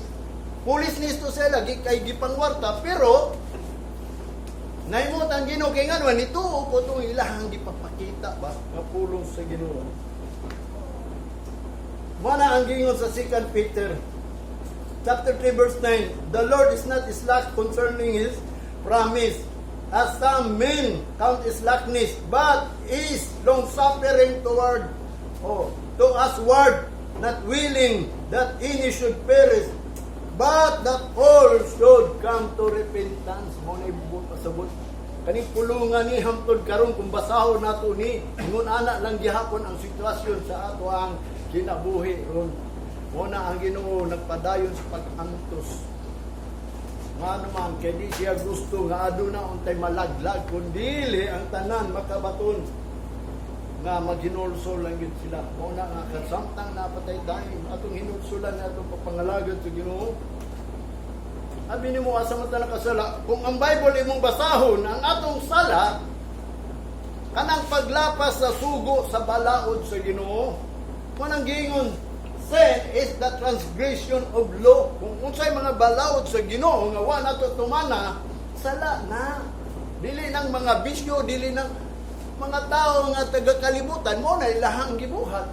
foolishness to sila kay gipangwarta, pero nahimuot ang Ginoo kay ngano nito ko tong ilahang gipapakita ba nga pulong sa Ginoo. Mao na ang giingon sa 2 Peter chapter 3 verse 9, "The Lord is not slack concerning his promise, as some men count slackness, but is long suffering toward, oh, to us-ward, not willing that any should perish, but that all should come to repentance." Mo na ibubuot pasabot kaning pulungan ni hamtod karon. Kung basahon nato ni, ingon ana lang gihapon ang sitwasyon sa ato ang kinabuhi ron. Mo na ang Ginoo nagpadayon sa pag-antos. Nga naman, kay di siya gusto nga aduna untay malaglag, kundi ang tanan makabaton nga maghinulsol lang yun sila. Mo na nga kasamtang napatay time atong hinulsulan nga atong papangalagad sa Ginoo. Abi nimo, asa man ta nakasala? Kung ang Bible imong basahon, ang atong sala kanang paglapas sa sugo sa balaod sa Ginoo. Kung ang giingon, sin is the transgression of law. Kung unsay mga balaod sa Ginoo nga wa nato tumana, sala na. Dili nang mga bisyo, dili nang mga tao nga taga-kalibutan mo na ilahang gibuhat.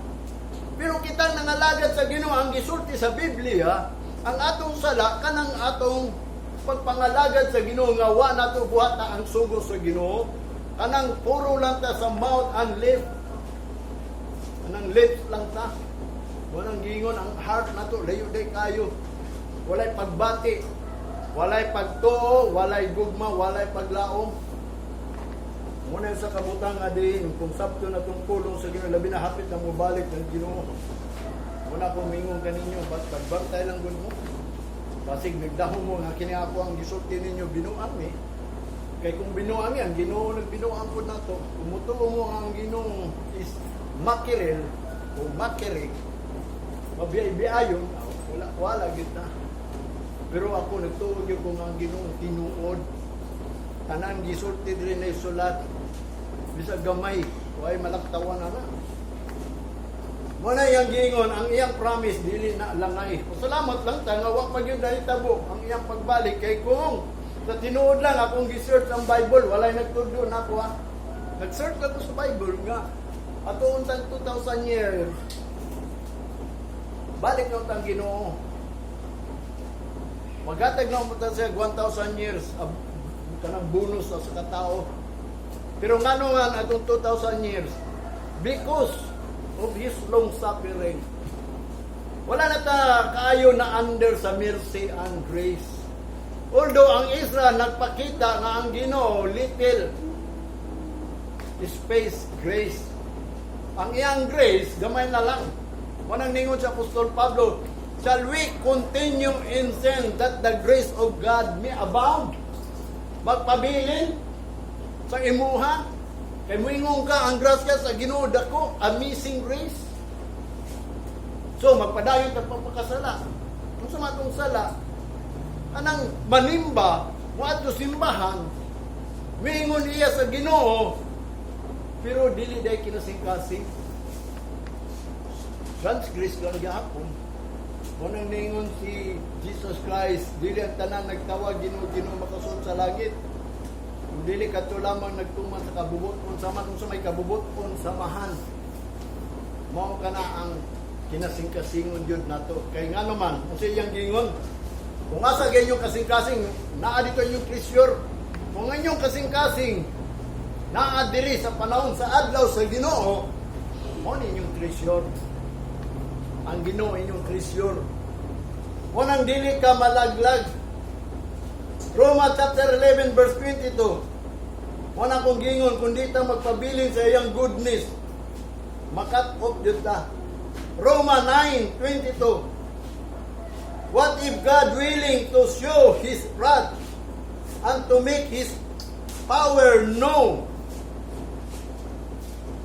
Pero kitang nangalagad sa Ginoo, ang gisulti sa Biblia, ang atong sala kanang atong pagpangalagad sa Ginoo nga wa nato buhata ang sugo sa Ginoo, kanang puro lang ta sa mouth and lip. Kanang lips lang ta. Walang giingon ang heart nato layo day kayo. Walay pagbati, walay pagtuo, walay gugma, walay paglaom. Muna sa kabutang nga din, kung sabto na itong pulong sa Ginoo, labi na hapit na mobalik ng Ginoo. Muna kung mingon kaninyo, ba't pagbantay lang gud mo? Basig nagdahom mo nga kini ako ang gisulti ninyo binuang ni. Kay kung binuang yan, Ginoo nagbinuang po nato. Kung mutuo mo ang Ginoo is makirel o makirik, mabiyay-biyayon, wala wala gid na. Pero ako nagtuo gyud ko nga ang Ginoo tinuod. Tanan gisulti diri na isulat bisag gamay, way malaktawan na na. Mo na iyang giingon, ang iyang promise dili na langay. Salamat lang ta nga wa pa gyud nahitabo ang iyang pagbalik, kay kung sa tinuod lang akong gi-search ang Bible, walay nagtudlo nako ha. Nag-search ako sa Bible nga ato untang 2000 years. Balik na ang Ginoo. Maghatag na mo ta siya 1,000 years kanang bonus sa katao. Pero ngano nga atong 2,000 years? Because of His long suffering. Wala na ta kaayo na under sa mercy and grace. Although ang Israel nagpakita nga ang Ginoo little space grace. Ang iyang grace, gamay na lang. Manang ningon sa Apostol Pablo, "Shall we continue in sin that the grace of God may abound?" Magpabilin sa imuha. Kay muingon ka, ang grasya sa Ginoo dako, amazing grace. So, magpadayon ta pagpakasala. Kung sa matong sala, anang manimba, moadto simbahan, miingon iya sa Ginoo, pero dili day kinasing-kasing. Transgress lang gihapon. Munang ningon si Jesus Christ, dili ang tanan nagtawag, "Ginoo, Ginoo," makasud sa langit. Kung dili kadto lamang nagtuman sa kabubut-on sama kung sa may kabubut-on samahan. Mao kana ang kinasing-kasingon jud nato. Kay ngano man, kung sa iyang gingon, kung asa inyong kasing-kasing, naa dito inyong treasure. Kung inyong kasing-kasing, naa diri sa panahon sa adlaw sa Ginoo, mao ni inyong treasure. Ang Ginoo inyong treasure. Wanang dili ka malaglag. Roma chapter 11 verse 22. Wala kong gingon kundi ta magpabilin sa iyang goodness. Makat off jud ta. Roma 9:22. What if God willing to show His wrath and to make His power known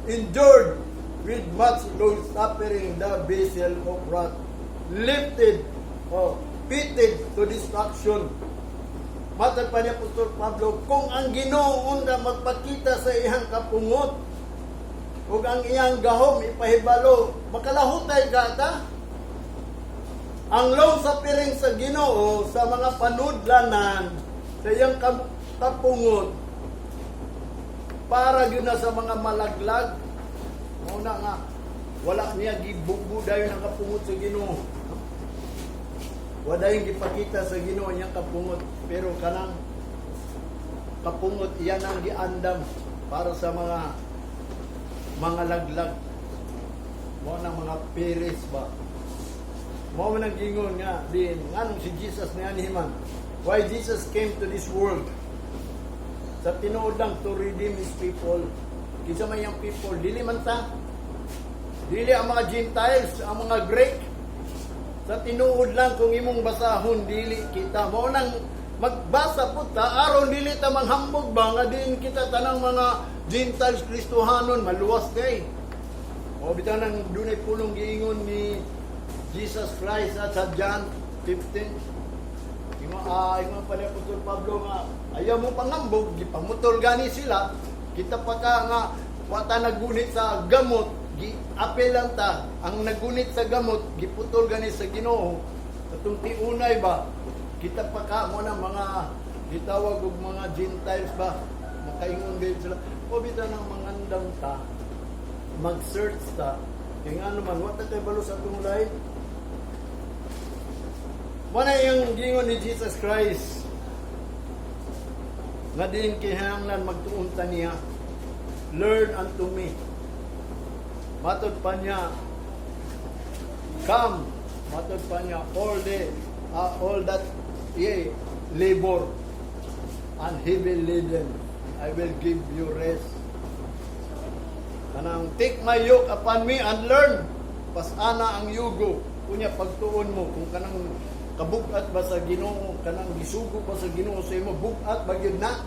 endured with much long suffering the vessel of wrath, lifted o fitted to destruction? Matag pa ni Apostol Pablo, kung ang Ginoo unta magpakita sa iyang kapungot, ug ang iyang gahom ipahibalo, makalahutay ka ta? Ang long suffering sa Ginoo sa mga panudlanan sa iyang kapungot para gyud na sa mga malaglag. Mao na nga wala niya gibugbo dayon ang kapungot sa Ginoo. Wala yung gipakita sa Ginoo iyang kapungot, pero kanang kapungot iyan ang giandam para sa mga laglag. Mao na mga peres ba. Mao man ang gingon nga din nganong si Jesus nianhi man. Why Jesus came to this world? Sa tinuod lang, to redeem His people. Kinsa man iyang people? Dili man ta. Dili ang mga Gentiles, ang mga Greek. Sa tinuod lang, kung imong basahon, dili kita. Mao nang magbasa pud ta aron dili ta manghambog ba nga din kita tanang mga Gentiles Kristohanon maluwas kay. O bitaw nang dunay pulong giingon ni Jesus Christ at sa John 15. Ingon pa ni Apostol Pablo nga ayaw mo pangambog, gipamutol gani sila. Kita pa ka nga wa ta nagunit sa gamot, gi-apel lang ta. Ang nagunit sa gamot, giputol gani sa Ginoo. Atong tiunay ba, kita pa ka mo na mga gitawag og mga Gentiles ba, makaingon din sila. O bitaw nang mangandam ta, mag-search ta, kay ngano man, wa ta kay balo sa atong life. Mao na yung gingon ni Jesus Christ nga din kinahanglan magtuon ta niya. "Learn unto me." Matod pa niya, "Come," matod pa niya, "all that ye labor and heavy laden, I will give you rest." Kanang "Take my yoke upon me and learn." Pasana ang yugo. Kunya pagtuon mo kung kanang kabugat ba sa Ginoo, kanang gisugo ba sa Ginoo sa imo, bugat ba gyud na?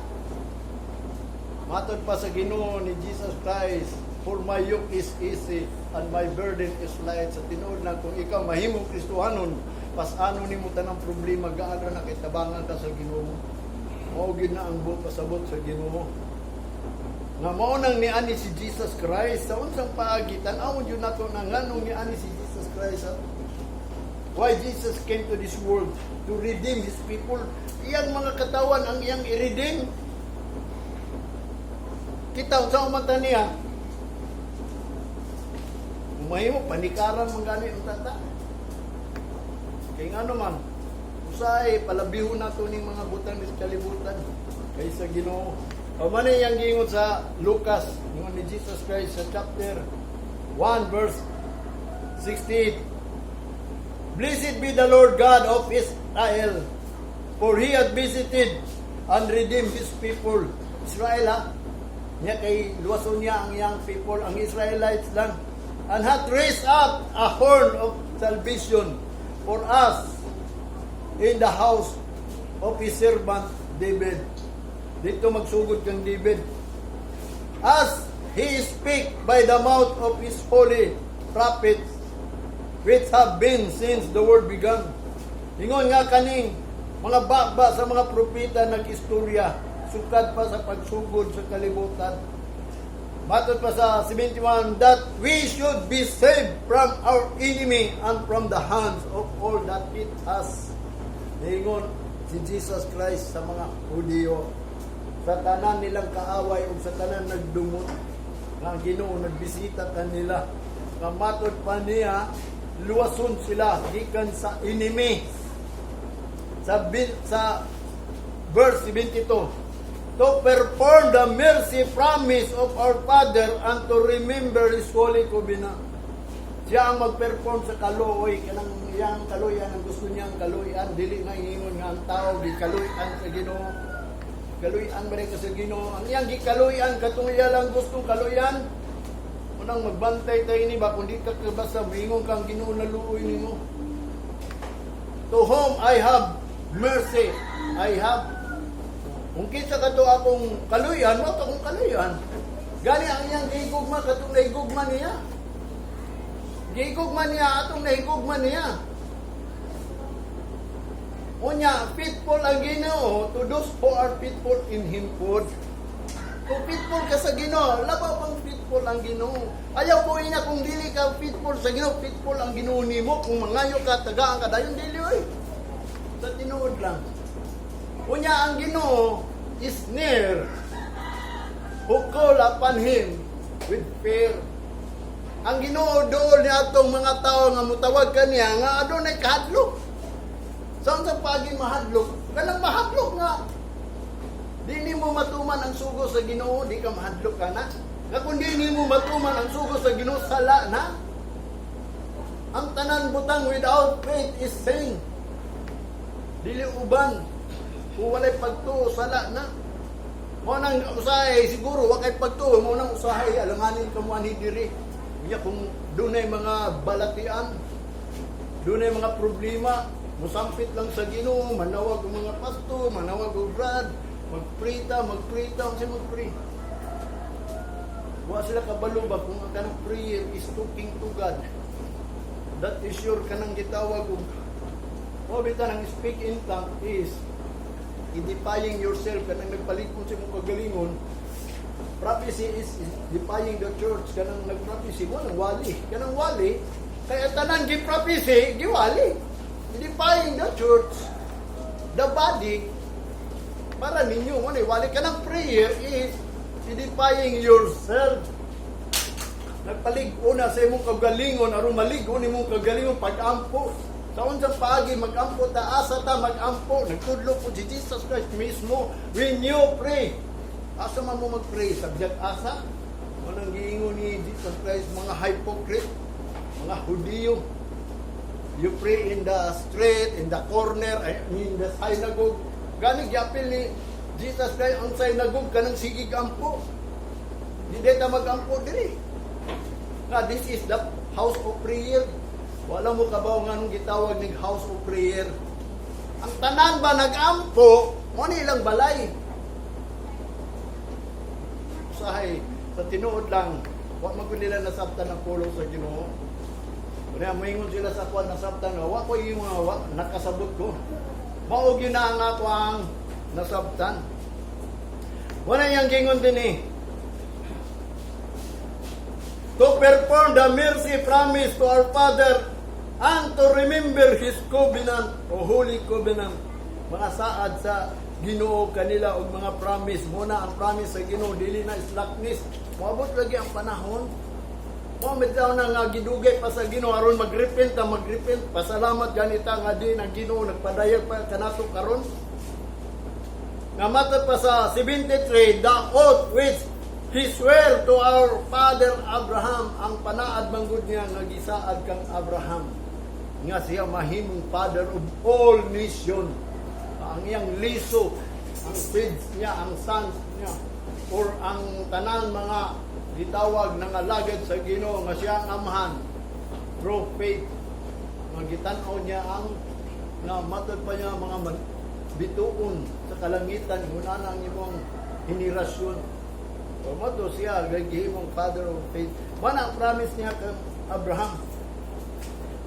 Matod pa sa Ginoo ni Jesus Christ, "For my yoke is easy and my burden is light." Sa tinuod lang, kung ikaw mahimong Kristohanon, pasano nimo tanang problema, gaan ra na kay tabangan ka sa Ginoo. Mao gyud na ang buot pasabot sa Ginoo. Nga mao nang niani si Jesus Christ sa unsang paagi, tan-awon jud nato na nganong niani si Jesus Christ. Why Jesus came to this world? To redeem His people. Iyang mga katawan ang iyang i-redeem. Kita unsa man ta niya? Mahimo panikaran man gani ang tata. Kay ngano man, usahay palabihon nato ning mga butang sa kalibutan kaysa Ginoo. O man iyang giingon sa Lucas, ingon ni Jesus Christ sa chapter 1 verse 68. "Blessed be the Lord God of Israel, for He hath visited and redeemed His people." Israel ha. Niya kay luwason niya ang iyang people, ang Israelites lang. "And hath raised up a horn of salvation for us in the house of His servant David." Dito magsugod kang David. "As He spake by the mouth of His holy prophets, which have been since the world began." Ingon nga kaning mga baba sa mga propeta nag-istorya sukad pa sa pagsugod sa kalibutan. Matod pa sa 71, "That we should be saved from our enemy and from the hands of all that hate us." Ingon si Jesus Christ sa mga Hudiyo, sa tanan nilang kaaway ug sa tanan nagdumot nga ang Ginoo nagbisita kanila, nga matod pa niya, luwason sila gikan sa enemy. Sa verse 72, "To perform the mercy promise of our Father and to remember His holy covenant." Siya ang mag-perform sa kaluoy, kanang iyang kaluoyan, ang gusto niyang kaluoyan, dili na ingon nga ang tao gikaluoyan sa Ginoo. Kaluoyan ba rin ka sa Ginoo? Ang iyang gikaluoyan katong iya lang gustong kaluoyan. Unang magbantay tayo ni ba, kung di ka kabasa, moingon kang Ginoo na luoy nimo. "To whom I have mercy, I have." Kung kinsa kato akong kaluyan, mo akong kaluyan. Gani ang iyang gigugma katong nahigugma niya. Gigugma niya atong nahigugma niya. Unya, faithful ang Ginoo to those who are faithful in Him pod. Kung faithful ka sa Ginoo, labaw pang faithful ang Ginoo. Ayaw ko ina kung dili ka faithful sa Ginoo, faithful ang Ginoo nimo. Kung mangayo ka, tagaan ka, dayon dili oy. Sa tinuod lang. Unya ang Ginoo is near who call upon Him with fear. Ang Ginoo dool ni atong mga tao nga mutawag kaniya nga adunay kahadlok. Saan sa pagi mahadlok? Kanang mahadlok nga di nimo matuman ang sugo sa Ginoo, di ka mahadlok ka na. Nga kung di nimo matuman ang sugo sa Ginoo, sala na. Ang tanan butang without faith is sin. Dili uban. Kung walay pagtuo, sala na. Mo nang usahay siguro wa kay pagtuo, mo nang usahay alanganin ka mo ani diri. Unya kung dunay mga balatian, dunay mga problema, musampit lang sa Ginoo, manawag og mga pastor, manawag og brad, mag-pray ta, mag-pray ta, unsa mag-pray. Wa sila kabalo ba kung ang kanang prayer is talking to God. That is your kanang gitawag og mo bitaw nang speak in tongue is edifying yourself, kanang nagpalikon sa imong kagalingon. Prophecy is edifying the church. Kanang nag-prophecy mo nang wali, kanang wali kaya tanan gi prophecy giwali, edifying the church, the body, para ninyo mo ni wali. Kanang prayer is edifying yourself, nagpalig-on na sa imong kagalingon aron malig-on imong kagalingon pag-ampo. Sa unsang paagi mag-ampo ta? Asa ta mag-ampo? Nagtudlo po si Jesus Christ mismo, "When you pray." Asa man mo mag-pray? Sa biyag asa? Unang giingon ni Jesus Christ, mga hypocrite, mga Hudiyo, "You pray in the street, in the corner, I mean, the synagogue." Gani giapil ni Jesus Christ ang synagogue kanang sigig ampo. Di ta mag-ampo diri. Nga this is the house of prayer. Wala mo kabaw nga nung gitawag ning house of prayer. Ang tanan ba nag-ampo, mo ni ilang balay. Usahay, sa tinuod lang, wa man gud nila nasabtan ang pulong sa Ginoo. Kaya moingon sila sa kuan, nasabtan, wa ko yung wa, nakasabot ko. Mao gyud na ang ako ang nasabtan. Wala yang gingon din eh. "To perform the mercy promise to our Father and to remember His covenant o holy covenant." Mga saad sa Ginoo kanila og mga promise. Muna ang promise sa Ginoo dili na slackness. Moabot lagi ang panahon. Mao bitaw na nga gidugay pa sa Ginoo aron magrepent ta, magrepent. Pasalamat ganita nga di ang Ginoo nagpadayag pa kanato karon. Nga matod pa sa 73, the oath which he swore to our father Abraham, ang panaad manggod niya nga gisaad kang Abraham nga siya mahimong father of all nation. Ang iyang liso, ang seeds niya, ang sons niya, or ang tanan mga gitawag nga alagad sa Ginoo nga siya ang amahan through faith nga gitan-aw niya ang nga matod pa niya mga man, bituon sa kalangitan, nguna ang imong henerasyon. O mao to siya gihimong father of faith. Mana ang promise niya kang Abraham.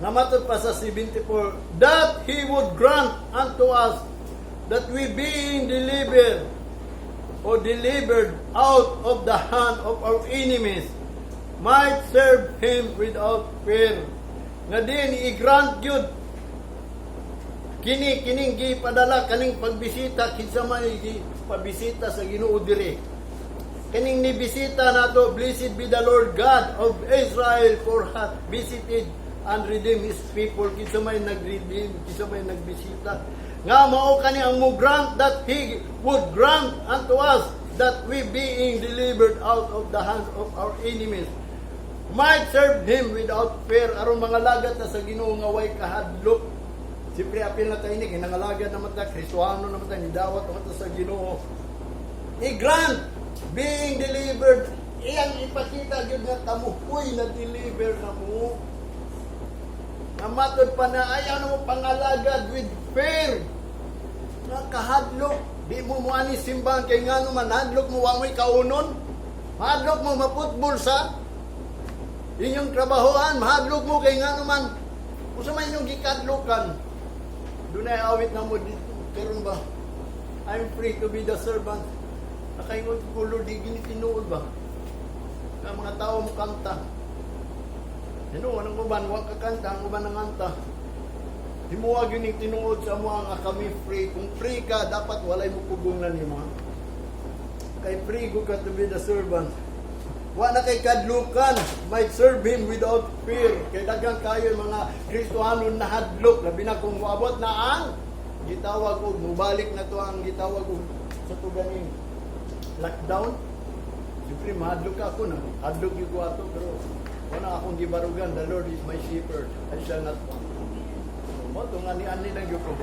Nga matod pa sa 74, that he would grant unto us that we, being delivered or delivered out of the hand of our enemies, might serve him without fear. Nga din i-grant gyud kini, kining gipadala, kaning pagbisita, kinsa man pabisita sa Ginoo diri, kaning nibisita nato. Blessed be the Lord God of Israel, for hath visited and redeemed his people. Kinsa may nag-redeem, kinsa may nagbisita nga mao kani ang mo grant, that he would grant unto us that we, being delivered out of the hands of our enemies, might serve him without fear, aron mga alagad ta sa Ginoo nga way kahadlok. Siyempre, apil na tayo ni, kay nangalagad naman ta, Kristohano naman ta, nidawat naman ta sa Ginoo. I-grant, being delivered, iyang ipakita gyud nga tamuhoy na deliver na mo. Nga matod pa na ayaw na mo pangalagad with fear. Nga kahadlok, di mo mo ani simbahan kay ngano man hadlok mo wa mo'y kaunon. Mahadlok mo maputbol sa inyong trabahoan, mahadlok mo kay ngano man unsa man inyong gikadlokan. Dunay awit na mo dito, karon ba? I'm free to be the servant. Nakaingon ko, Lord, di gini tinuod ba? Nga mga tao mo kanta. Tinuod ang uban, wa ka kanta, ang uban nanganta. Himuha gyud ning tinuod sa amo nga kami free. Kung free ka, dapat walay mo pugong nimo. Kay free gud ka to be the servant. Wa na kay kadlukan, might serve him without fear. Kay daghan kayo mga Kristohano nahadlok, labi na kung moabot na ang gitawag og mubalik na to ang gitawag og sa tuganing lockdown. Siyempre, mahadlok ako na. Hadlok yung ko ato, pero wala akong gibarugan. The Lord is my shepherd. I shall not want. So, mao to nga ni ani lang gyud ko.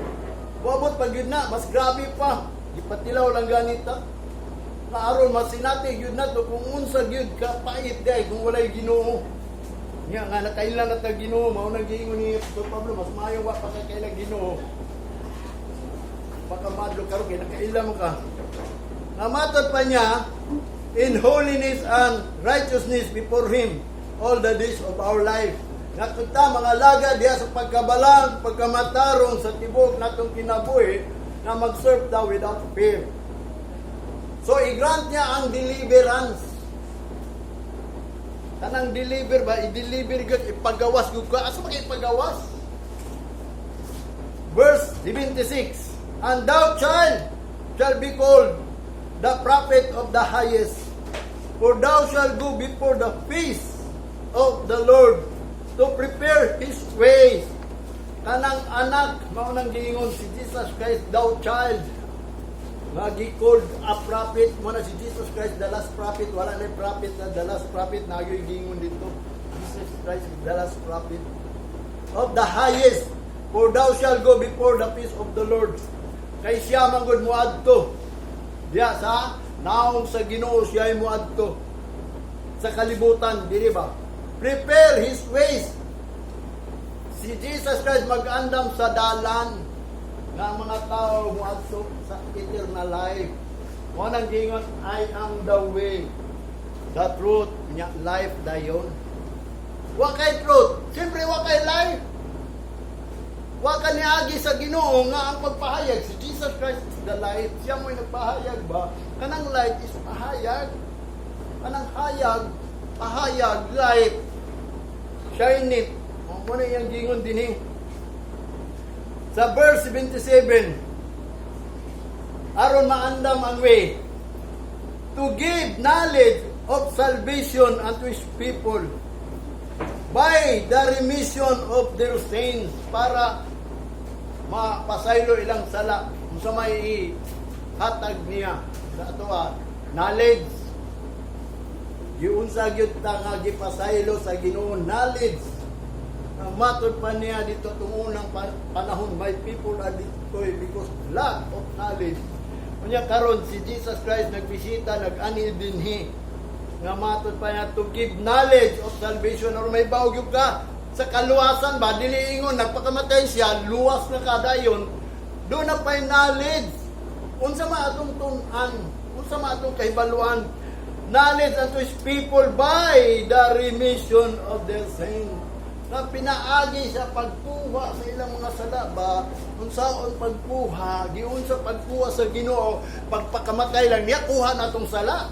Moabot pa gyud na, mas grabe pa. Gipatilaw lang ganita. Nga aron masinati gyud nato kung unsa gyud ka pait day kung walay Ginoo. Nya nga nakaila na ta Ginoo, mao nang giingon ni Apostol Pablo, mas maayo wa pa ka kaila Ginoo. Baka madlok karon kay nakaila mo ka. Nga matod pa niya, in holiness and righteousness before Him all the days of our life. Nga kung ta mga alagad diha sa pagkabalang, pagkamatarong sa tibok natong kinabuhi, nga mag-serve ta without fear. So, i-grant niya ang deliverance. Kanang deliver ba, i-deliver gyud, ipagawas gyud ka. Asa ba kay ipagawas? Verse 76. And thou, child, shall be called the prophet of the highest, for thou shalt go before the face of the Lord to prepare his ways. Kanang anak, mao nang giingon si Jesus Christ, thou child, nga gi-called a prophet mo na si Jesus Christ, the last prophet. Wala na prophet na the last prophet na ayoy giingon dito. Jesus Christ is the last prophet of the highest, for thou shalt go before the face of the Lord. Kay siya man gud moadto diya sa naong sa Ginoo, siya ay moadto sa kalibutan diri ba, prepare his ways. Si Jesus Christ mag-andam sa dalan nga ang mga tao moadto sa eternal life. Mao nang giingon, "I am the way, the truth, nya life" dayon. Wa kay truth, siyempre wa kay life. Wa ka niagi sa Ginoo nga ang pagpahayag si Jesus Christ is the light. Siya mo'y nagpahayag ba? Kanang light is pahayag. Kanang hayag, pahayag, light. Shine it. Mao na iyang gingon dinhi. Sa verse 77, aron maandam ang way, to give knowledge of salvation unto his people. By the remission of their sins, para mapasaylo ilang sala. Unsa may hatag niya sa atoa? Knowledge. Giunsa gyud ta nga gipasaylo sa Ginoo? Knowledge. Ang matod pa niya dito itong unang panahon, "My people are destroyed because lack of knowledge." Unya karon si Jesus Christ nagbisita, nag-ani dinhi nga matod pa niya, to give knowledge of salvation, or may baog gyud ka sa kaluwasan ba. Dili ingon nagpakamatay siya, luwas na ka dayon. Do na pay knowledge. Unsa man atong tun-an? Unsa man atong kahibaluan? Knowledge unto His people by the remission of their sin, na pinaagi sa pagkuha sa ilang mga sala ba. Unsaon pagkuha? Giunsa pagkuha sa Ginoo? Pagpakamatay lang niya, kuha na atong sala.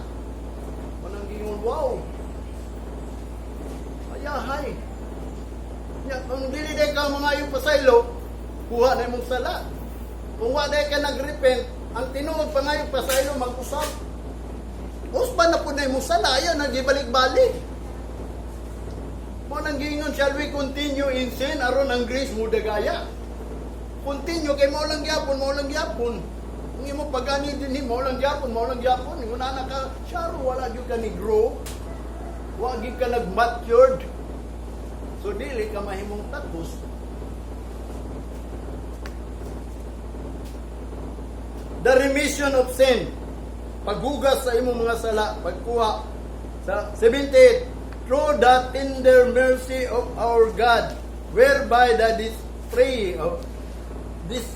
Manang giingon, wow, ayahay nya. Kung dili day ka mga yung pasaylo, kuha na imong sala. Kung wa day ka nagrepent, ang tinuod pa nga yung pasaylo mag-usap, uspan na pud na imong sala. Ayaw nagibalik-balik mo. Nang giingon, "Shall we continue in sin aron ang grace mo dagaya?" Continue kay mao lang gyapon, mao lang gyapon. Ang imo pagani dinhi, mao lang gyapon, mao lang gyapon. Ingon ana ka, syaro wala gyud ka ni grow. Wa gyud ka nag-matured. So dili ka mahimong takos. The remission of sin. Paghugas sa imong mga sala, pagkuha sa 78, through the tender mercy of our God, whereby the display of this